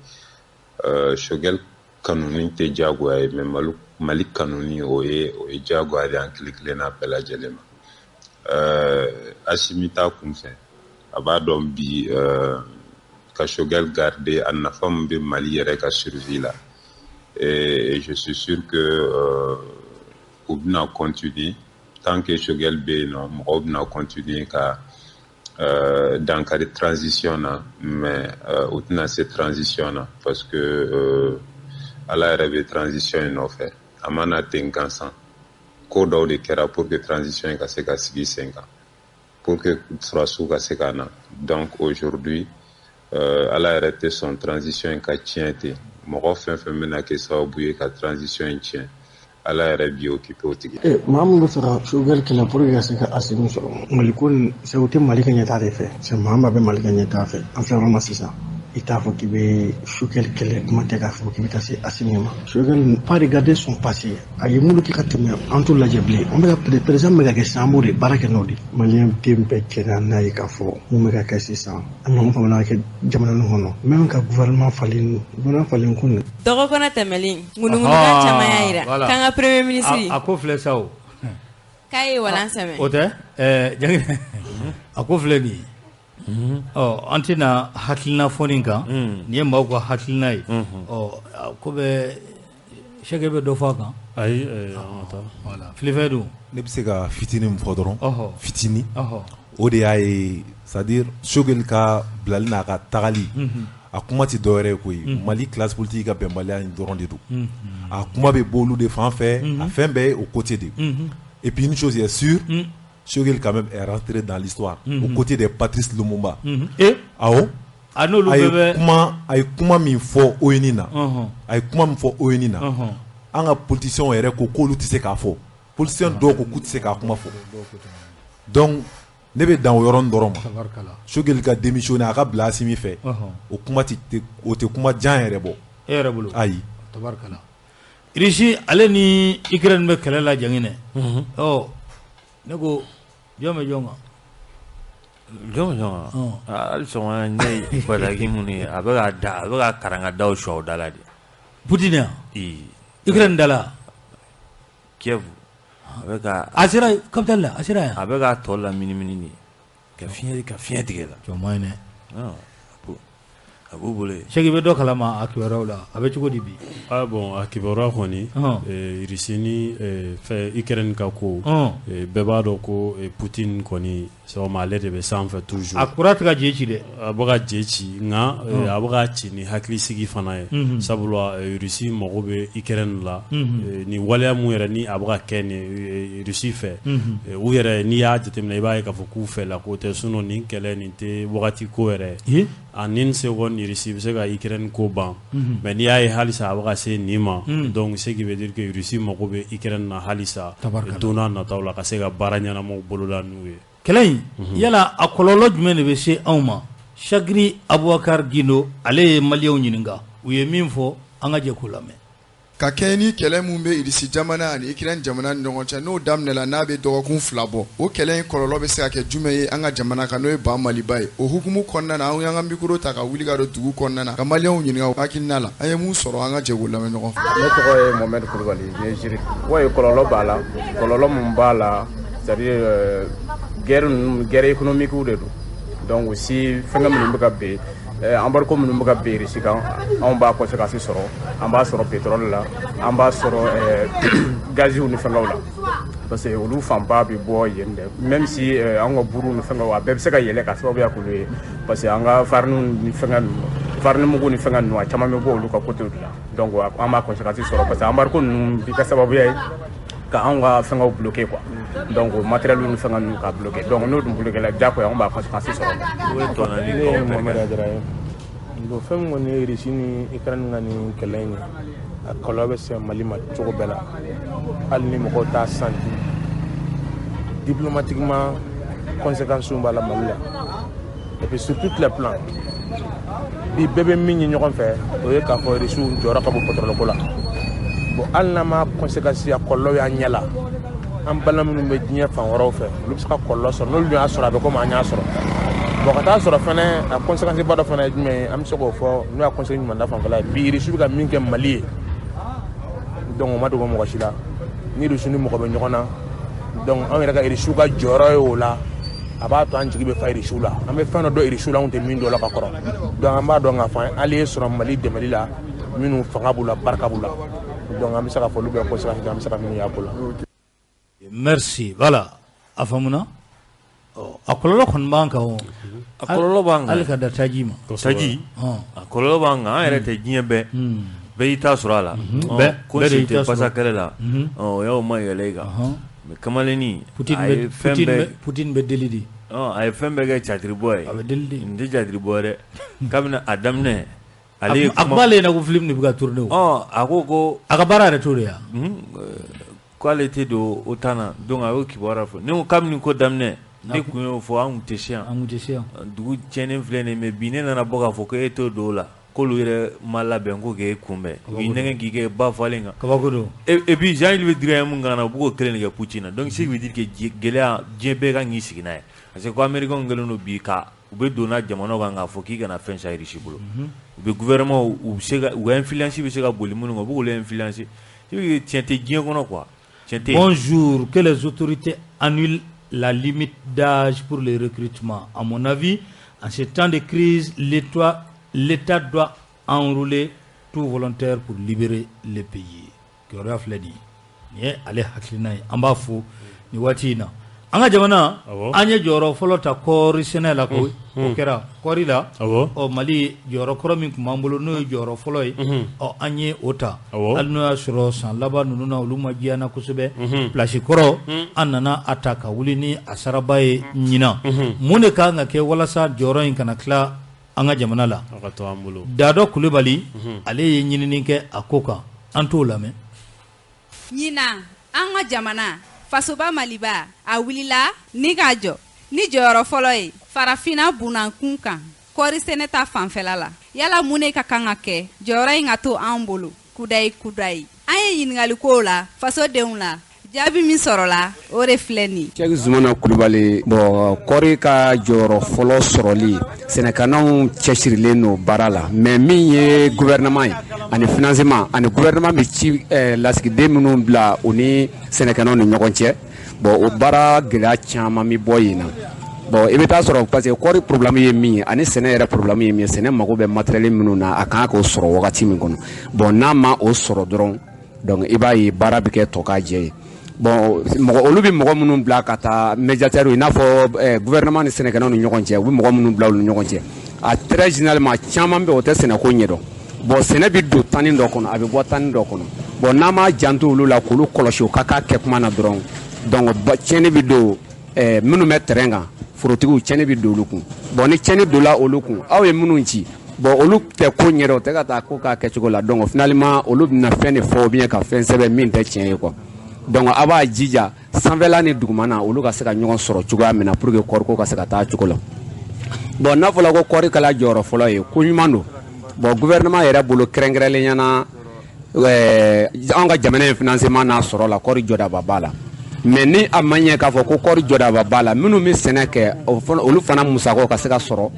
Choguel kanuni tɛ diyagoya ye, mais Mali kanuni o ye diyagoya de an kelen kelenna bɛɛ lajɛlen ma. Asimi t'a kunfɛ, a b'a dɔn bi ka Choguel garder, a nafa min bɛ Mali yɛrɛ ka survie la. Et je suis sûr que u bɛna continuer tant que Choguel bɛ yen nɔ, mɔgɔw bɛna continuer ka dankari transition na, mais u tɛna se transition na parce que Ala yɛrɛ bɛ transition in nɔfɛ. A ma na ten gansan, ko dɔw de kɛra pour que transition in ka se ka sigi sen kan, pour que sɔrɔdasiw ka se ka na. Donc aujourd'hui, Ala yɛrɛ tɛ sɔn transition in ka tiɲɛ ten. Mɔgɔ fɛn fɛn bɛna kɛ sababu ye ka transition in tiɲɛ, Ala yɛrɛ b'i occupé o tigi. Maa min bɛ fɛ ka Choguel kɛlɛ pour que ka se ka Asimi sɔrɔ, Mali ko nin, c'est u tɛ Mali ka ɲɛtaa de fɛ. C'est maa maa bɛ Mali ka ɲɛtaa fɛ. An filɛ yɔrɔ min sisan, i t'a fɔ k'i bɛ Choguel kɛlɛ, kuma tɛ k'a fɔ k'i bɛ taa se Asimi ma. Choguel pas regarder son passé, a ye minnu kɛ ka tɛmɛ, an t'o lajɛ bilen. An bɛ ka président bɛ ka kɛ sisan, an b'o de baara kɛ n'o de. Maliyɛn den bɛɛ jɛra n'a ye k'a fɔ mun bɛ ka kɛ sisan, an ɲɔgɔn faamuya ka kɛ jamana nin kɔnɔ, même ka gouvernement falen, gouvernement falen ko nin. Dɔgɔkɔnɔ tɛmɛlen, ŋunuŋunukan caman y'a jira k'an ka premier ministre a ko filɛ sa o, k'a ye walan sɛmɛ. O tɛ Jangine, a ko filɛ nin ye. Ɔ, an tɛna hakilina fɔ nin kan, nin ye maaw ka hakilina ye. Ɔ, ko bɛ Sɛkɛ bɛ dɔ fɔ a kan. Ayi, an ka taa. Voilà, filifɛn don. Ne bɛ se ka fitinin min fɔ dɔrɔn, fitinin, o de y'a ye, c'est à dire Choguel ka bilali n'a ka tagali, a kuma tɛ dɔwɛrɛ ye koyi, Mali classe politique ka bɛnbaliya in dɔrɔn de don. A kuma bɛ bɔ olu de fan fɛ, a fɛn bɛɛ ye o côté de. Et puis une chose est sûre, Choguel quand même est rentré dans l'histoire aux côtés de Patrice Lumumba. Et awɔ, a n'olu bɛɛ bɛ a ye kuma min fɔ ONU na, a ye kuma min fɔ ONU na, an ka politiciens yɛrɛ ko k'olu tɛ se k'a fɔ, politiciens dɔw ko k'u tɛ se k'a kuma fɔ. Donc ne bɛ dan o yɔrɔnin dɔrɔn ma. Choguel ka démissionner, a ka bila Asimi fɛ, o kuma tɛ, o tɛ kuma jan yɛrɛ bɔ. E yɛrɛ bolo? Ayi. Tabarikala. Russie ale ni Ukraine bɛ kɛlɛ la Janginɛ. Ɔ, ne ko jɔn bɛ jɔn kan? Jɔn bɛ jɔn kan? Hali sɔgɔma ne ye bataki minnu ye, a bɛ ka da, a bɛ ka karanga daw su aw da la de. Poutine yan? Ukraine da la? Kiev. A bɛ ka a sera capitale la, a sera yan. A bɛ k'a tɔ laminimini de, ka fiɲɛ tigɛ la. Jɔn man ɲi dɛ. A b'u bolo yen. Sɛki, i bɛ dɔ kalama a kibaruyaw la, a bɛ cogo di bi? Ah bon, a kibaruya kɔni, Russie ni fɛn Ukraine ka ko, bɛɛ b'a dɔn ko Poutine kɔni sɔgɔma ale de bɛ sanfɛ toujours. A kura tɛ ka je ci dɛ. A bɛ ka je ci, nka a bɛ ka ci ni hakilisigi fana ye. Sabula Russie mago bɛ Ukraine la. Ni waleya mun yɛrɛ ni a bɛ ka kɛ nin Russie fɛ, u yɛrɛ n'i y'a jateminɛ, i b'a ye k'a fɔ k'u fɛ la ko tɛ, sinon nin kɛlɛ nin tɛ wagati ko yɛrɛ ye. En une seconde, Russie bɛ se ka Ukraine ko ban. Mais n'i y'a ye halisa a bɛ ka se nin ma, donc ce qui veut dire que Russie mago bɛ Ukraine na halisa don n'a nataw la, ka se ka baara ɲɛnamaw boloda n'u ye. Kɛlɛ in, yala a kɔlɔlɔ jumɛn de bɛ se anw ma? Chakri Aboubacar Guindo, ale ye maliyɛnw ɲininka, u ye min fɔ, an ka jɛ k'o lamɛn. Ka kɛɲɛ ni kɛlɛ min bɛ Irisi jamana ani Ukraine jamana ni ɲɔgɔn cɛ, n'o daminɛla n'a bɛ dɔgɔkun 2 bɔ, o kɛlɛ in kɔlɔlɔ bɛ se ka kɛ jumɛn ye an ka jamana kan, n'o ye ba Maliba ye. O hukumu kɔnɔna na, an y'an ka micro ta ka wuli ka don dugu kɔnɔna na ka maliyɛnw ɲininka hakilina la. An ye mun sɔrɔ, an ka jɛ k'o lamɛn ɲɔgɔn fɛ. Ne tɔgɔ ye Mohamed Kulubali, n ye juriste. Ouais, kɔlɔlɔ b'a la, kɔlɔlɔ mun b'a la, c'est-à-dire guerre ninnu, guerre économique de don. Donc aussi fɛnkɛ minnu bɛ ka ben, embargo minnu bɛ ka ben Russie kan, anw b'a conséquence sɔrɔ, an b'a sɔrɔ pétrole la, an b'a sɔrɔ gaziw ni fɛngɛw la, parce que olu fanba bɛ bɔ yen dɛ. Même si an ka buru ni fɛngɛw, a bɛɛ bɛ se ka yɛlɛ ka sababuya k'olu ye, parce que an ka farine ni fɛngɛ ninnu, farine mugu ni fɛngɛ ninnu, a caman bɛ bɔ olu ka côté de la. Donc an b'a conséquence sɔrɔ, parce que embargo ninnu bɛ kɛ sababuya ye ka anw ka fɛngɛw bloqué quoi. Donc matériel ni fɛngɛ ninnu ka bloqué, donc n'o dun bloqué la, diyagoya anw b'a conséquence sɔrɔ. Ne ye Mohamed Adara ye. Bon, fɛn min kɔni ye Russie ni Ukraine ka nin kɛlɛ in ye, a kɔlɔlɔ bɛ se Mali ma cogo bɛɛ la, hali ni mɔgɔw t'a senti diplomatiquement, conséquences b'a la Mali la, et puis sur tous les plans. Bi bɛɛ bɛ min ye ɲɔgɔn fɛ, o ye k'a fɔ Russiw jɔyɔrɔ ka bon pétrole ko la. Bon, hali n'an ma conséquence, a kɔlɔlɔ y'an ɲɛ la, an balima minnu bɛ diɲɛ fan wɛrɛw fɛ, olu bɛ se ka kɔlɔlɔ sɔrɔ. N'olu y'a sɔrɔ, a bɛ komi an y'a sɔrɔ. Bon, ka taa sɔrɔ fɛnɛ, a conséquence ba dɔ fana ye jumɛn ye, an bɛ se k'o fɔ, n'o y'a conséquence ɲuman ta fanfɛla ye. Bi Russie bɛ ka min kɛ Mali ye, donc o ma dogo mɔgɔ si la. Ni Russie ni mɔgɔ bɛ ɲɔgɔn na, donc anw yɛrɛ ka Russie ka jɔyɔrɔ ye o la, a b'a to an jigi bɛ fa Russie la. An bɛ fɛn dɔ dɔn Russie la, anw tɛ min dɔn la ka kɔrɔ. Donc an b'a dɔn k'a fɔ an allié sɔrɔ Mali dɛmɛli la, minnu fanga b'u la, barika b'u la. Donc an bɛ se k'a fɔ olu bɛ conséquence, an bɛ se ka minnu y'a ko la. Merci. Voilà, a faamuna. A kɔlɔlɔ kɔni b'an kan o. A kɔlɔlɔ b'an kan. Hali ka da taji ma. Taji. A kɔlɔlɔ b'an kan, an yɛrɛ tɛ diɲɛ bɛɛ. Bɛɛ y'i ta sɔrɔ a la. Bɛɛ ko si tɛ pasa kɛlɛ la. O y'aw ma yɛlɛ i kan. Mais kamalennin, a ye fɛn bɛɛ. Poutine bɛ deli de. A ye fɛn bɛɛ kɛ catiribɔ ye. A bɛ deli de. Nin tɛ catiribɔ ye dɛ. Kabini a daminɛ. Ale a b'ale ɲɛna ko film de bɛ ka tourner o. A ko a ka baara yɛrɛ t'o de ye wa. K'ale tɛ don OTAN na, donc a y'o kibaruya fɔ. Ne ko kabini ko daminɛ, ne kun y'o fɔ, an kun tɛ se yan. An kun tɛ se yan. Dugu tiɲɛnen filɛ nin ye, mais bi ne nana bɔ k'a fɔ ko e t'o don o la, k'olu yɛrɛ ma labɛn ko k'e kunbɛn. U y'i nɛgɛn k'i kɛ ba falen kan. Kabako don. Et puis Jean-Yves Le Drian mun kan na, u b'o kelen de kɛ Poutine na. Donc ce qui veut dire que gɛlɛya diɲɛ bɛɛ kan k'i sigi n'a ye. Parce que ko américains kɛlen don bi ka u bɛ don jamanaw kan k'a fɔ k'i kana fɛn san Russie bolo. U bɛ gouvernement, u bɛ se ka u ka influence bɛ se ka boli minnu kan, u b'olu influencer. Tiɲɛ tɛ diɲɛ kɔnɔ quoi. Bonjour, que les autorités annulent la limite d'âge pour le recrutement. À mon avis, en ces temps de crise, l'État doit enrôler tout volontaire pour libérer le pays. Kibaruya filɛ nin ye, nin ye ale hakilina ye. An b'a fo nin waati in na. An ka jamana, an ye jɔyɔrɔ fɔlɔ ta kɔɔri sɛnɛ la koyi. O kɛra kɔɔri la. Ɔ, Mali jɔyɔrɔ kɔrɔ min tun b'an bolo, n'o ye jɔyɔrɔ fɔlɔ ye, ɔ, an ye o ta. Hali n'o y'a sɔrɔ san laban ninnu na, olu ma diya na kosɛbɛ. Place kɔrɔ, an nana a ta ka wuli ni a saraba ye ɲinan. Mun de kan ka kɛ walasa jɔyɔrɔ in kana tila an ka jamana la? A ka to an bolo. Dadɔ Kulubali, ale ye ɲinini kɛ a ko kan, an t'o lamɛn. Ɲinan, an ka jamana fasoba Maliba, a wulila ni k'a jɔ ni jɔyɔrɔ fɔlɔ ye farafinna bunankun kan kɔɔri sɛnɛ ta fanfɛla la. Yala mun de ka kan ka kɛ jɔyɔrɔ in ka to an bolo kudayi kudayi? An ye ɲininkali kow la fasodenw la, jaabi min sɔrɔla o de filɛ nin. Cɛki Zumana Kulubali. Bon, kɔɔri ka jɔyɔrɔ fɔlɔ sɔrɔli, sɛnɛkɛlaw cɛsirilen don baara la, mais min ye gouvernement ye ani financement ani gouvernement bɛ ci lasigiden minnu bila u ni sɛnɛkɛlaw ni ɲɔgɔn cɛ, bon, o baara gɛlɛya caman bɛ bɔ yen na. Bon, i bɛ taa sɔrɔ, parce que kɔɔri problème ye min ye ani sɛnɛ yɛrɛ problème ye min ye, sɛnɛ mago bɛ matériel minnu na, a kan k'o sɔrɔ wagati min kɔnɔ. Bon, n'a ma o sɔrɔ dɔrɔn, donc i b'a ye baara bɛ kɛ tɔ k'a jɛ ye. Bon, mɔgɔ olu bɛ mɔgɔ minnu bila ka taa médiateur, i n'a fɔ gouvernement ni sɛnɛkɛlaw ni ɲɔgɔn cɛ, u bɛ mɔgɔ minnu bila olu ni ɲɔgɔn cɛ, a très généralement caman bɛ, o tɛ sɛnɛko ɲɛdɔn. Bon, sɛnɛ bɛ don tanni dɔ kɔnɔ, a bɛ bɔ tanni dɔ kɔnɔ. Bon, n'an m'a janto olu la k'olu kɔlɔsi u ka k'a kɛ kuma na dɔrɔn, donc tiɲɛni bɛ don minnu bɛ terrain kan, forotigiw, tiɲɛni bɛ don olu kun. Bon, ni tiɲɛni donna olu kun, aw ye minnu ci, bon, olu tɛ ko ɲɛdɔn, o tɛ ka taa ko k'a kɛcogo la. Donc finalement olu bɛna fɛn de fɔ ou bien ka fɛn sɛbɛn min tɛ tiɲɛ ye quoi. Donc a b'a jija sanfɛla ni dugumana olu ka se ka ɲɔgɔn sɔrɔ cogoya min na pour que kɔɔriko ka se ka taa cogo la. Bon, n'a fɔra ko kɔɔri kɛla jɔyɔrɔ fɔlɔ ye, ko ɲuman don. Bon, gouvernement yɛrɛ bolo kɛrɛnkɛrɛnnenya na, An ka jamana in financement n'a sɔrɔ la, kɔɔri jɔdaba b'a la. Mais ni a ma ɲɛ k'a fɔ ko kɔɔri jɔdaba b'a la, minnu bɛ sɛnɛ kɛ, olu fana musakaw ka se ka sɔrɔ,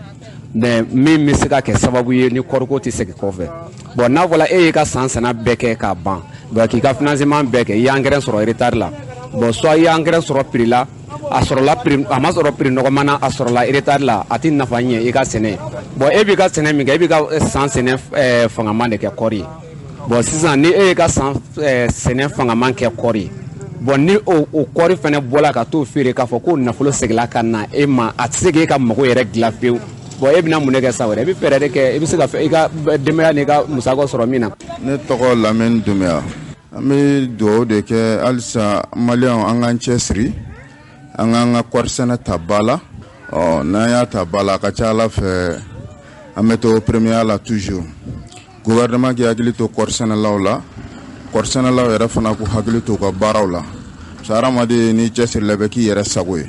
mais min bɛ se ka kɛ sababu ye ni kɔɔriko tɛ segin kɔfɛ. Bon, n'a fɔra e y'i ka san sɛnɛ bɛɛ kɛ k'a ban, bon, k'i ka financement bɛɛ kɛ, i ye engrais sɔrɔ retard la, bon, soit i ye engrais sɔrɔ prix la, a sɔrɔla prix, a ma sɔrɔ prix nɔgɔman na, a sɔrɔla retard la, a tɛ nafa ɲɛ i ka sɛnɛ. Bon, e b'i ka sɛnɛ min kɛ, e b'i ka san sɛnɛ fangaman de kɛ kɔɔri ye. Bon, sisan ni e y'i ka san sɛnɛ fangaman kɛ kɔɔri ye, bon, ni o kɔɔri fana bɔla ka t'o feere k'a fɔ ko nafolo seginna ka na e ma, a tɛ se k'e ka mago yɛrɛ dilan fiyewu. Bon, e bɛna mun de kɛ sa wɛrɛ? E bɛ fɛɛrɛ de kɛ, i bɛ se ka i ka denbaya n'i ka musakaw sɔrɔ min na. Ne tɔgɔ Lamini Dunbiya. An bɛ dugawu de kɛ halisa maliyɛnw, an k'an cɛ siri, an k'an ka kɔɔri sɛnɛ ta ba la. Ɔ, n'an y'a ta ba la, a ka ca Ala fɛ, an bɛ to première la toujours. Gouvernement k'i hakili to kɔɔri sɛnɛlaw la, kɔɔri sɛnɛlaw yɛrɛ fana k'u hakili to u ka baaraw la. Parce que hadamaden, n'i cɛsirila, i bɛ k'i yɛrɛ sago ye.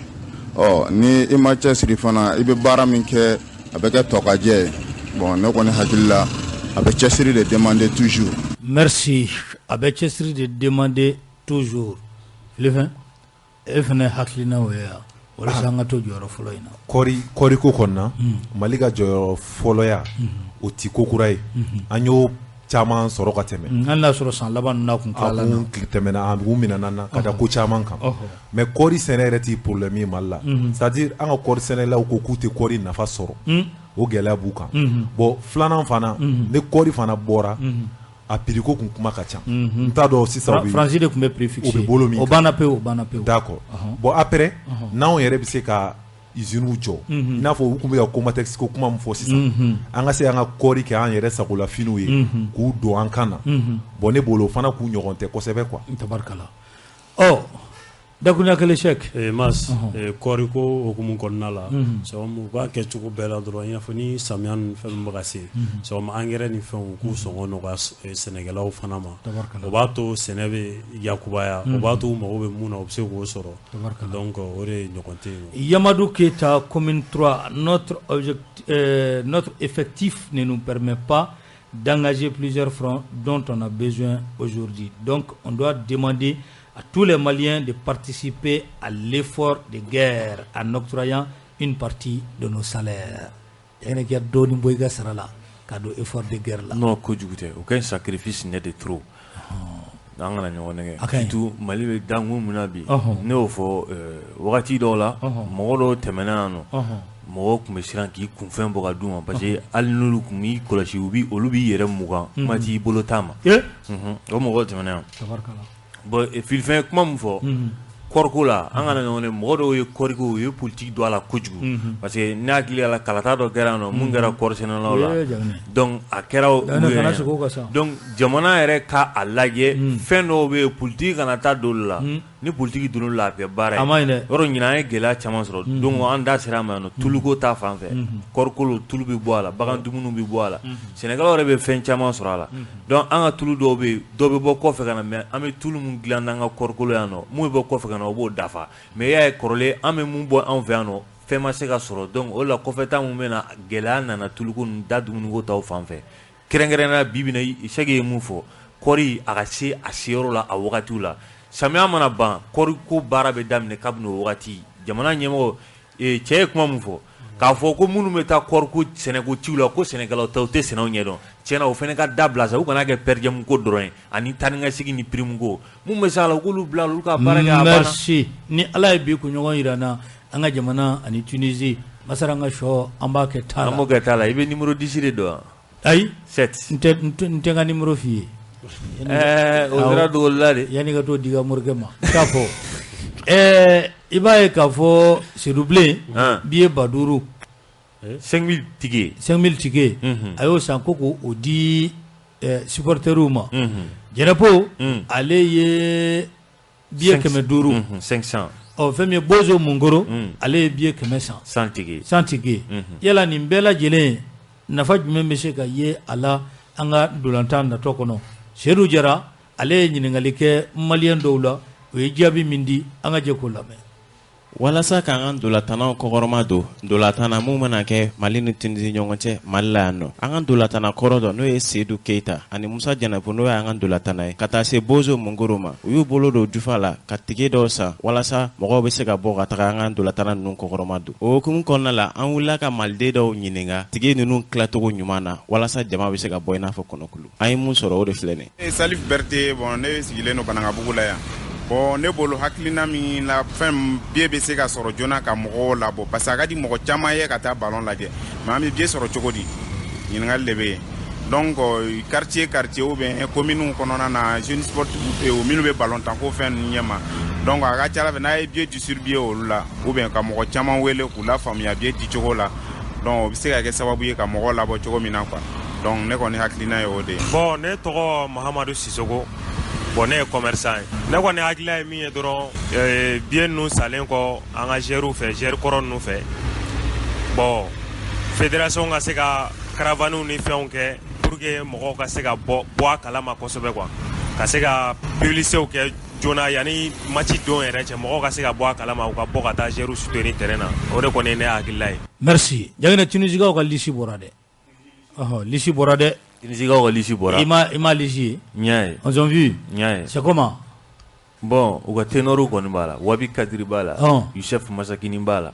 Ɔ, ni i ma cɛsiri fana, i bɛ baara min kɛ, a bɛ kɛ tɔkajɛ ye. Bon, ne kɔni hakili la, a bɛ cɛsiri de demander toujours. Merci, a bɛ cɛsiri de demander toujours. Filifɛn, e fana hakilina o ye yan walasa an ka to jɔyɔrɔ fɔlɔ in na. Kɔɔriko kɔnɔna, Mali ka jɔyɔrɔ fɔlɔya, o ti ko kura ye. An y'o caman sɔrɔ ka tɛmɛ. Hali n'a sɔrɔ san laban ninnu n'a kun tilala. A kun tɛmɛna, a kun minɛna na ka da ko caman kan. Mais kɔɔri sɛnɛ yɛrɛ ti problème ye Mali la. C'est à dire an ka kɔɔri sɛnɛlaw ko k'u tɛ kɔɔri nafa sɔrɔ. O gɛlɛya b'u kan. Bon, filanan fana, ni kɔɔri fana bɔra, a prix ko kun kuma ka ca. N t'a dɔn sisan. Faransi de tun bɛ prix fixé. O bɛ bolo min kan. O banna pewu, o banna pewu. D'accord. Bon, après, n'anw yɛrɛ bɛ se ka usines jɔ, i n'a fɔ u tun bɛ ka Comatex ko kuma min fɔ sisan, an ka se an ka kɔɔri kɛ an yɛrɛ sagola finiw ye, k'u don an kan na. Bon, ne bolo o fana k'u ɲɔgɔn tɛ kosɛbɛ quoi. Tabarikala. Ɔ, dakuruɲa kelen Sɛki. Mas, kɔɔri ko hukumu kɔnɔna la, u k'a kɛ cogo bɛɛ la dɔrɔn, i n'a fɔ ni samiya ni fɛn bɛ ka se, engrais ni fɛnw k'u sɔngɔ nɔgɔya sɛnɛkɛlaw fana ma. O b'a to sɛnɛ bɛ yakubaya, o b'a to u mago bɛ mun na, u bɛ se k'o sɔrɔ. Donc o de ɲɔgɔn tɛ yen. Yamadou Keita, commune 3, notre effectif ne nous permet pas d'engager plusieurs fronts dont on a besoin aujourd'hui. Donc on doit demander à tous les Maliens de participer à l'effort de guerre en octroyant une partie de nos salaires. Yani k'i dɔɔnin bɔ i ka sara la ka don effort de guerre la. Non, kojugu tɛ, o ka sacrifice n'est de trop. An kana ɲɔgɔn nɛgɛ. Surtout Mali bɛ dankun min na bi, ne y'o fɔ wagati dɔw la, mɔgɔ dɔw tɛmɛna yan nɔ, mɔgɔw tun bɛ siran k'i kunfɛn bɔ ka d'u ma, parce que hali n'olu tun b'i kɔlɔsi, olu b'i yɛrɛ mugan, kuma t'i bolo ta ma. O mɔgɔw tɛmɛna yan. Bon, filifɛn kuma min fɔ kɔɔriko la, an kana ɲɔgɔn mɔgɔ dɔw ye kɔɔriko, u ye politique don a la kojugu, parce que ne hakili la kalata dɔ kɛra yan nɔ, mun kɛra kɔɔri sɛnɛlaw la, donc a kɛra u yɛrɛ. Donc jamana yɛrɛ ka a lajɛ, fɛn dɔw bɛ yen, politique kana taa don olu la. Ni politique donna olu la, a bɛ kɛ baara ye. Yɔrɔ ɲinan an ye gɛlɛya caman sɔrɔ, donc an da sera a ma yan nɔ, tuluko ta fan fɛ, kɔɔriko tulu bɛ bɔ a la, bagan dumuniw bɛ bɔ a la, sɛnɛkɛlaw yɛrɛ bɛ fɛn caman sɔrɔ a la. Donc an ka tulu dɔw bɛ yen, dɔw bɛ bɔ kɔfɛ ka na, mais an bɛ tulu mun dilan n'an ka kɔɔrikolo yan nɔ, mun bɛ bɔ kɔfɛ ka na, o b'o dafa. Mais e y'a ye kɔrɔlen, an bɛ mun bɔ anw fɛ yan nɔ, fɛn ma se ka sɔrɔ. Donc o la kɔfɛta mun bɛ na, gɛlɛya nana tuluko ni da dumuniko taw fan fɛ. Kɛrɛnkɛrɛnnenya bi bi in na, Sɛki ye mun fɔ, kɔɔri a ka se a seyɔrɔ la a wagatiw la. Samiya mana ban, kɔɔri ko baara bɛ daminɛ kabini o wagati. Jamana ɲɛmɔgɔ, cɛ ye kuma min fɔ, k'a fɔ ko minnu bɛ taa kɔɔri ko sɛnɛko ciw la, ko sɛnɛkɛlaw ta, u tɛ sɛnɛw ɲɛdɔn. Tiɲɛna, o fana ka dabila sa, u kana kɛ per diem ko dɔrɔn ye, ani taa ni ka segin ni prime ko. Mun bɛ se a la, u k'olu bila, olu ka baara kɛ, a banna. Merci. Ni Ala ye bi kunɲɔgɔn jira n na, an ka jamana ani Tunisie, masara an ka sɔ, an b'a kɛ ta la. An b'o kɛ ta la. I bɛ numéro 10 de dɔn wa? Ayi. 7. N tɛ n ka numéro f'i ye. O kɛra dogoli la de. Yanni ka t'o di ka morikɛ ma. K'a fɔ. I b'a ye k'a fɔ Sedubilen, billet 5000. 5000 tickets. 5000 tickets. A y'o san ko k'o di supporters ma. Jɛnɛpo, ale ye billet 500. 500. Ɔ, fɛn min ye Bozo Munkoro, ale ye billet 100 san. 100 tickets. 100 tickets. Yala nin bɛɛ lajɛlen nafa jumɛn bɛ se ka ye a la an ka ntolantan natɔ kɔnɔ? Seydou Jara, ale ye ɲininkali kɛ maliyɛn dɔw la, o ye jaabi min di, an ka jɛ k'o lamɛn. Walasa k'an ka ntolatanaw kɔkɔrɔma don ntolatan na mun mana kɛ Mali ni Tunisie ɲɔgɔn cɛ Mali la yan nɔ, an ka ntolatana kɔrɔ dɔ n'o ye Seyidu Keyita ani Musa Janapo n'o y'an ka ntolatana ye ka taa se Bozo Mongoro ma, u y'u bolo don jufa la ka tike dɔw san walasa mɔgɔw bɛ se ka bɔ ka taga an ka ntolatana ninnu kɔkɔrɔma don. O hukumu kɔnɔna la, an wulila ka Maliden dɔw ɲininka tike ninnu tilacogo ɲuman na walasa jama bɛ se ka bɔ i n'a fɔ kɔnɔkulu. An ye mun sɔrɔ o de filɛ nin ye. Salif Berete, bon ne sigilen don Banankabugu la yan. Bon ne bolo hakilina min la fɛn billet bɛ se ka sɔrɔ joona ka mɔgɔw labɔ parce que a ka di mɔgɔ caman ye ka taa ballon lajɛ mais an bɛ billet sɔrɔ cogo di, ɲininkali de bɛ yen. Donc quartier quartier ou bien commune kɔnɔna na jeunes sportifs bɛ yen minnu bɛ ballon tan ko fɛn ninnu ɲɛma. Donc a ka ca ala fɛ n'a ye billet distribuer olu la ou bien ka mɔgɔ caman wele k'u lafaamuya billet dicogo la, donc o bɛ se ka kɛ sababu ye ka mɔgɔw labɔ cogo min na quoi. Donc ne kɔni hakilina ye o de ye. Bon ne tɔgɔ Mahamadu Sisoko. Bon ne ye commerçant ye. Ne kɔni hakilina ye min ye dɔrɔn billet ninnu salen kɔ an ka gérés fɛ, gérés kɔrɔ ninnu fɛ, bon fédération ka se ka caravane ni fɛnw kɛ pour que mɔgɔw ka se ka bɔ a kalama kosɛbɛ quoi, ka se ka publicité kɛ joona yanni match don yɛrɛ cɛ, mɔgɔw ka se ka bɔ a kalama, u ka bɔ ka taa gérés soutenir terrain na. O de kɔni ye ne hakilina ye. Merci. Jangine, Tunisikaw ka liste bɔra dɛ. Ɔhɔ, liste bɔra dɛ. Tunisikaw ka liste bɔra. I ma liste ye? N y'a ye. Ils ont vu? N y'a ye. C'est comment? Bon, u ka ténor kɔni b'a la, Wabi Kadiri b'a la, Youssef Masakini b'a la,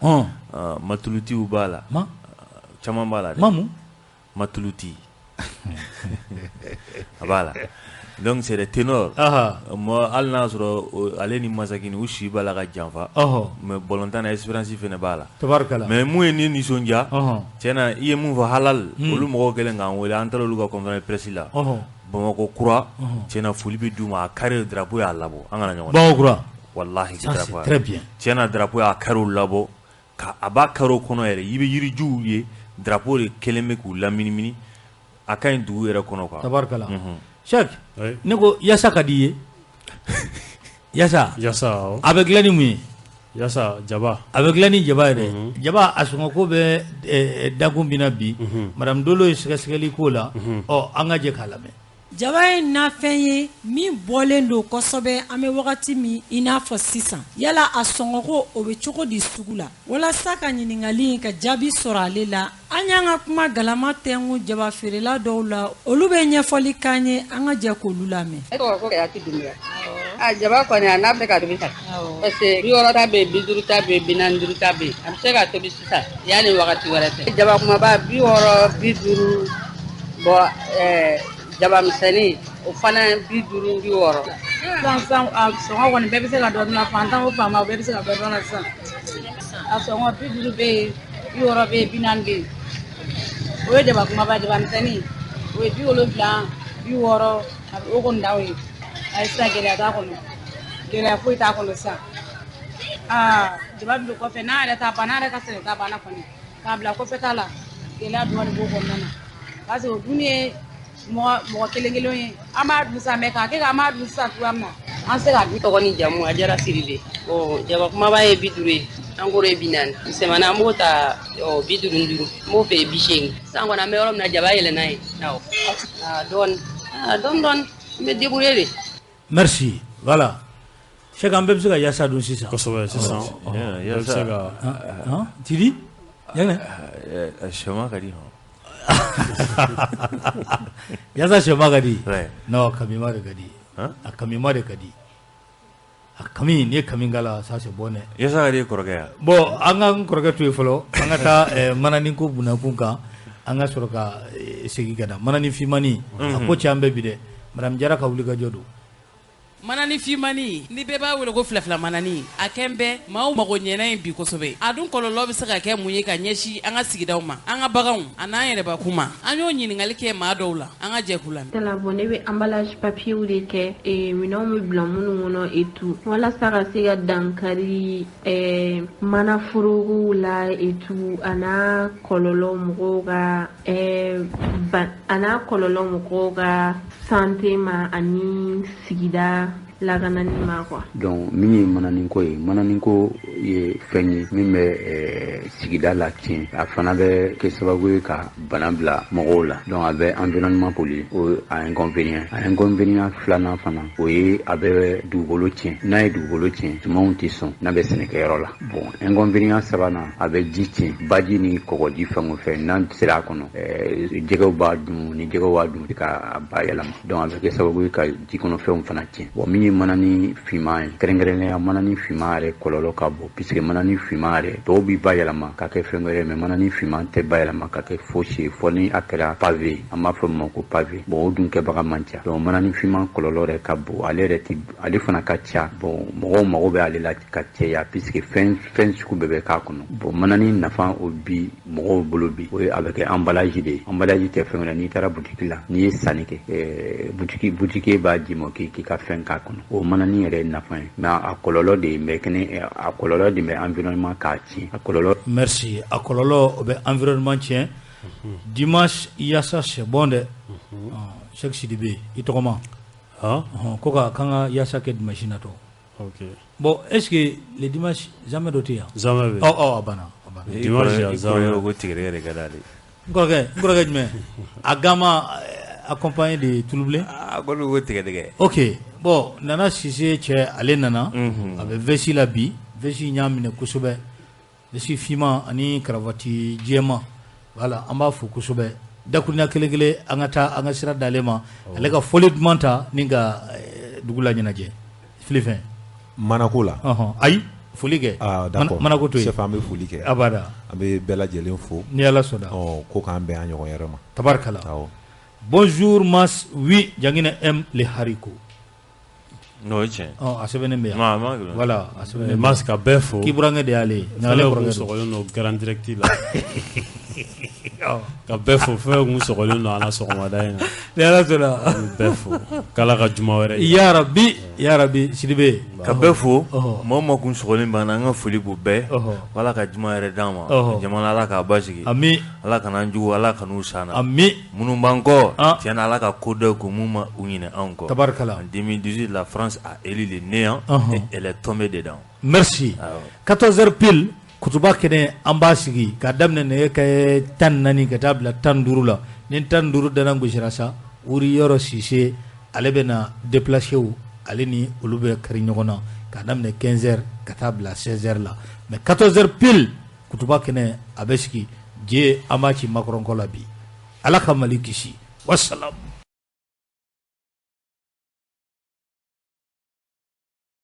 Matulutiw b'a la, caman b'a la dɛ. Mamu? Matuluti. A b'a la. Donc c'est des ténors. Moi hali n'a sɔrɔ ale ni Masakini u si b'a la ka janfa, mais ballontan na expérience fɛnɛ b'a la. Tabarikala. Mais mun ye ne nisɔndiya, tiɲɛ na i ye mun fɔ halal, olu mɔgɔw kɛlen k'an wele, an taara olu ka conférence de presse la. Bamakɔ kura, tiɲɛ na foli bɛ d'u ma, a carré drapeau y'a labɔ, an kana ɲɔgɔn. Bamakɔ kura. Walahi drapeau. Très bien. Tiɲɛ na drapeau y'a carré labɔ, ka a b'a carré kɔnɔ yɛrɛ, i bɛ yirijuw ye, drapeau de kɛlen bɛ k'u laminimini, a ka ɲi dugu yɛrɛ kɔnɔ quoi. Tabarikala. Cheikh, ne ko yasa ka di i ye? Yasa. Yasa awɔ. A bɛ dilan ni mun ye? Yasa jaba. A bɛ dilan ni jaba ye dɛ. Jaba a sɔngɔ ko bɛ dakun min na bi, madame Dolo ye sɛgɛsɛgɛli k'o la, ɔ an ka jɛ k'a lamɛn. Jaba ye nafɛn ye min bɔlen don kosɛbɛ an bɛ wagati min i n'a fɔ sisan. Yala a sɔngɔko o bɛ cogo di sugu la? Walasa ka ɲininkali in ka jaabi sɔrɔ ale la, an y'an ka kuma galama tɛnku jaba feerela dɔw la, olu bɛ ɲɛfɔli k'an ye, an ka jɛ k'olu lamɛn. Ne tɔgɔ ko Kayati Dunbiya. A jaba kɔni a n'a bɛ ka tobi tan. Parce que 60 ta bɛ yen, 50 ta bɛ yen, 45 ta bɛ yen. A bɛ se ka tobi sisan yanni wagati wɛrɛ cɛ. Jaba kumaba 60, 50, bon jaba misɛnnin o fana 50, 60. Sisan a sɔngɔ kɔni bɛɛ bɛ se ka dɔ dun na, fantan o faama bɛɛ bɛ se ka dɔ dun na sisan. A sɔngɔ 50 bɛ yen, 60 bɛ yen, 40 bɛ yen. O ye jaba kumaba, jaba misɛnnin o ye 70, 60, o kɔni d'aw ye. Ayi sisan gɛlɛya t'a kɔnɔ, gɛlɛya foyi t'a kɔnɔ sisan. Aa jaba bɛ don kɔfɛ, n'a yɛrɛ ta banna, n'a yɛrɛ ka sɛnɛta banna kɔni k'a bila kɔfɛ ta la, gɛlɛya dɔɔnin b'o kɔnɔna na. Parce que o dun ye mɔgɔ kelen kelen ye, an b'a dun sisan, mais k'a kɛ k'an b'a dun sisan cogoya min na, an tɛ se k'a dun. Tɔgɔ ni jamu a diyara Siribe. Bon jaba kumaba ye 50 ye, an kɔrɔ ye 40. Misɛnmanin an b'o ta 55, an b'o feere 80. Sisan kɔni an bɛ yɔrɔ min na jaba yɛlɛnna ye. Awɔ. Aa dɔɔnin, aa dɔɔnin dɔɔnin, an bɛ débrouiller de. Merci. Voilà. Cheikh, an bɛɛ bɛ se ka yasa dun sisan. Kosɛbɛ sisan. Bɛɛ bɛ se ka. Tu dis? Yanɛ. Sɛma ka di hɔn. Yasa sɛma ka di? Non, kamima de ka di. A kamima de ka di. A kami, n'i ye kami k'a la, ça c'est bon dɛ. Yasa ka di kɔrɔkɛ ya? Bon, an ka n kɔrɔkɛ to yen fɔlɔ, an ka taa manani ko bunakun kan, an ka sɔrɔ ka segin ka na. Manani finmani, a ko cɛ an bɛɛ bi dɛ. Madame Jara ka wulikajɔ don. Manani finmani ni bɛɛ b'a wele ko filafila manani, a kɛn bɛ maaw mago ɲɛna in bi kosɛbɛ. A dun kɔlɔlɔ bɛ se ka kɛ mun ye ka ɲɛsin an ka sigidaw ma, an ka baganw a n'an yɛrɛbakun ma? An y'o ɲininkali kɛ maa dɔw la, an ka jɛ k'u lamɛn. Bon, ne bɛ emballage papier de kɛ, minɛnw bɛ bila minnu kɔnɔ et tout, walasa ka se ka dankari mana forokow la et tout, a n'a kɔlɔlɔ mɔgɔw ka a n'a kɔlɔlɔ mɔgɔw ka santé ma ani sigida lakanani ma quoi. Donc min ye mananiko ye, mananiko ye fɛn ye min bɛ sigida la tiɲɛ, a fana bɛ kɛ sababu ye ka bana bila mɔgɔw la. Donc a bɛ environnement polluer, o a inconvénient. A inconvénient filanan fana, o ye a bɛ dugukolo tiɲɛ. N'a ye dugukolo tiɲɛ, sumanw tɛ sɔn n'a bɛ sɛnɛkɛyɔrɔ la. Bon, inconvénient sabanan, a bɛ ji tiɲɛ, baji ni kɔgɔji fɛn o fɛn n'an sera a kɔnɔ, jɛgɛw b'a dun, ni jɛgɛw b'a dun ka bayɛlɛma. Donc a bɛ kɛ sababu ye ka ji kɔnɔfɛnw fana tiɲɛ. Bon, min ye manani finman ye, kɛrɛnkɛrɛnnenya manani finman yɛrɛ kɔlɔlɔ ka bon, puisque manani finman yɛrɛ dɔw bi bayɛlɛma ka kɛ fɛn wɛrɛ, mais manani finman tɛ bayɛlɛma ka kɛ fosi ye fɔ ni a kɛra pavé, an b'a fɔ min ma ko pavé. Bon, o dun kɛbaga man ca. Donc manani finman kɔlɔlɔ yɛrɛ ka bon, ale yɛrɛ ti, ale fana ka ca. Bon, mɔgɔw mago bɛ ale la ka caya, puisque fɛn sugu bɛɛ bɛ k'a kɔnɔ. Bon, manani nafa o bi mɔgɔw bolo bi, o ye a bɛ kɛ emballage de ye. Emballage tɛ fɛn wɛrɛ, n'i taara boutique la, n'i ye sanni kɛ, boutique b'a d'i ma k'i ka fɛn k'a kɔnɔ. O manani yɛrɛ ye nafa ye, mais a kɔlɔlɔ de bɛ kɛnɛ, a kɔlɔlɔ de bɛ environnement k'a tiɲɛ. A kɔlɔlɔ. Merci. A kɔlɔlɔ o bɛ environnement tiɲɛ. Dimanche yaasa c'est bon dɛ. Cheikh Sidibé i tɔgɔma. Ko ka kan ka yaasa kɛ dimanche natɔ. Ok. Bon, est-ce que le dimanche jamais dɔ tɛ yan? Jamais bɛ. Ɔ a banna. Dimanche jamais. Ko tigɛrɛ yɛrɛ ka d'ale. N kɔrɔkɛ jumɛn? A gama accompagné de Tulubilen. A ko ko tigɛdɛgɛ. Ok. Bon, Nana Sise cɛ ale nana. A bɛ veste la bi. Veste in y'a minɛ kosɛbɛ. Veste finman ani cravate jɛman. Voilà, an b'a fo kosɛbɛ. Dakuruɲa kelen kelen an ka taa an ka sira d'ale ma. Ale ka fɔli duman ta ni ka dugu la ɲɛnajɛ. Filifɛn. Manako la. Ayi, foli kɛ. Ah, d'accord. Manako to yen. Chef, an bɛ foli kɛ. Abada. An bɛ bɛɛ lajɛlen fo. Ni Ala sɔnna. Ko k'an bɛn an ɲɔgɔn yɛrɛ ma. Tabarikala. Awɔ. Bonjour Mas, oui, Janginɛ aime les haricots. Non, o ye tiɲɛ. A sɛbɛnnen bɛ yan. Voilà, a sɛbɛnnen bɛ. Mas ka bɛɛ fo. K'i burankɛ de y'ale ye. Fɛn kun sɔgɔlen don Grand Direct la. Ka bɛɛ fo, fɛn kun sɔgɔlen don an na sɔgɔmada in na. Ni Ala sɔnna. Bɛɛ fo. K'Ala ka juma wɛrɛ. Ya Rabi, ya Rabi Sidibe. Ka bɛɛ fo, maa o maa kun sɔgɔlen b'an na, an ka foli b'u bɛɛ. Ala ka juma yɛrɛ d'an ma. Jamana Ala k'a basigi. Ami. Ala kana an jugu, Ala kan'u s'an na. Ami. Minnu b'an kɔ, tiɲɛ na Ala ka ko dɔ k'u mun ma u ɲinɛ anw kɔ. Tabarikala. En 2018, la France a élu le néant et elle est tombée dedans. Merci. 14h pile, kutuba kɛnɛ an b'a sigi k'a daminɛ nɛgɛ kɛ 14 ka taa bila 15 la. Ni 15 dana gosira sa, Wuri Yɔrɔ Sise ale bɛ na déplacé wu, ale ni olu bɛ kari ɲɔgɔn na k'a daminɛ 15h ka taa bila 16h la. Mais 14h pile, kutuba kɛnɛ a bɛ sigi. Je an b'a ci Macron kɔ la bi. Ala ka Mali kisi. Wassalam.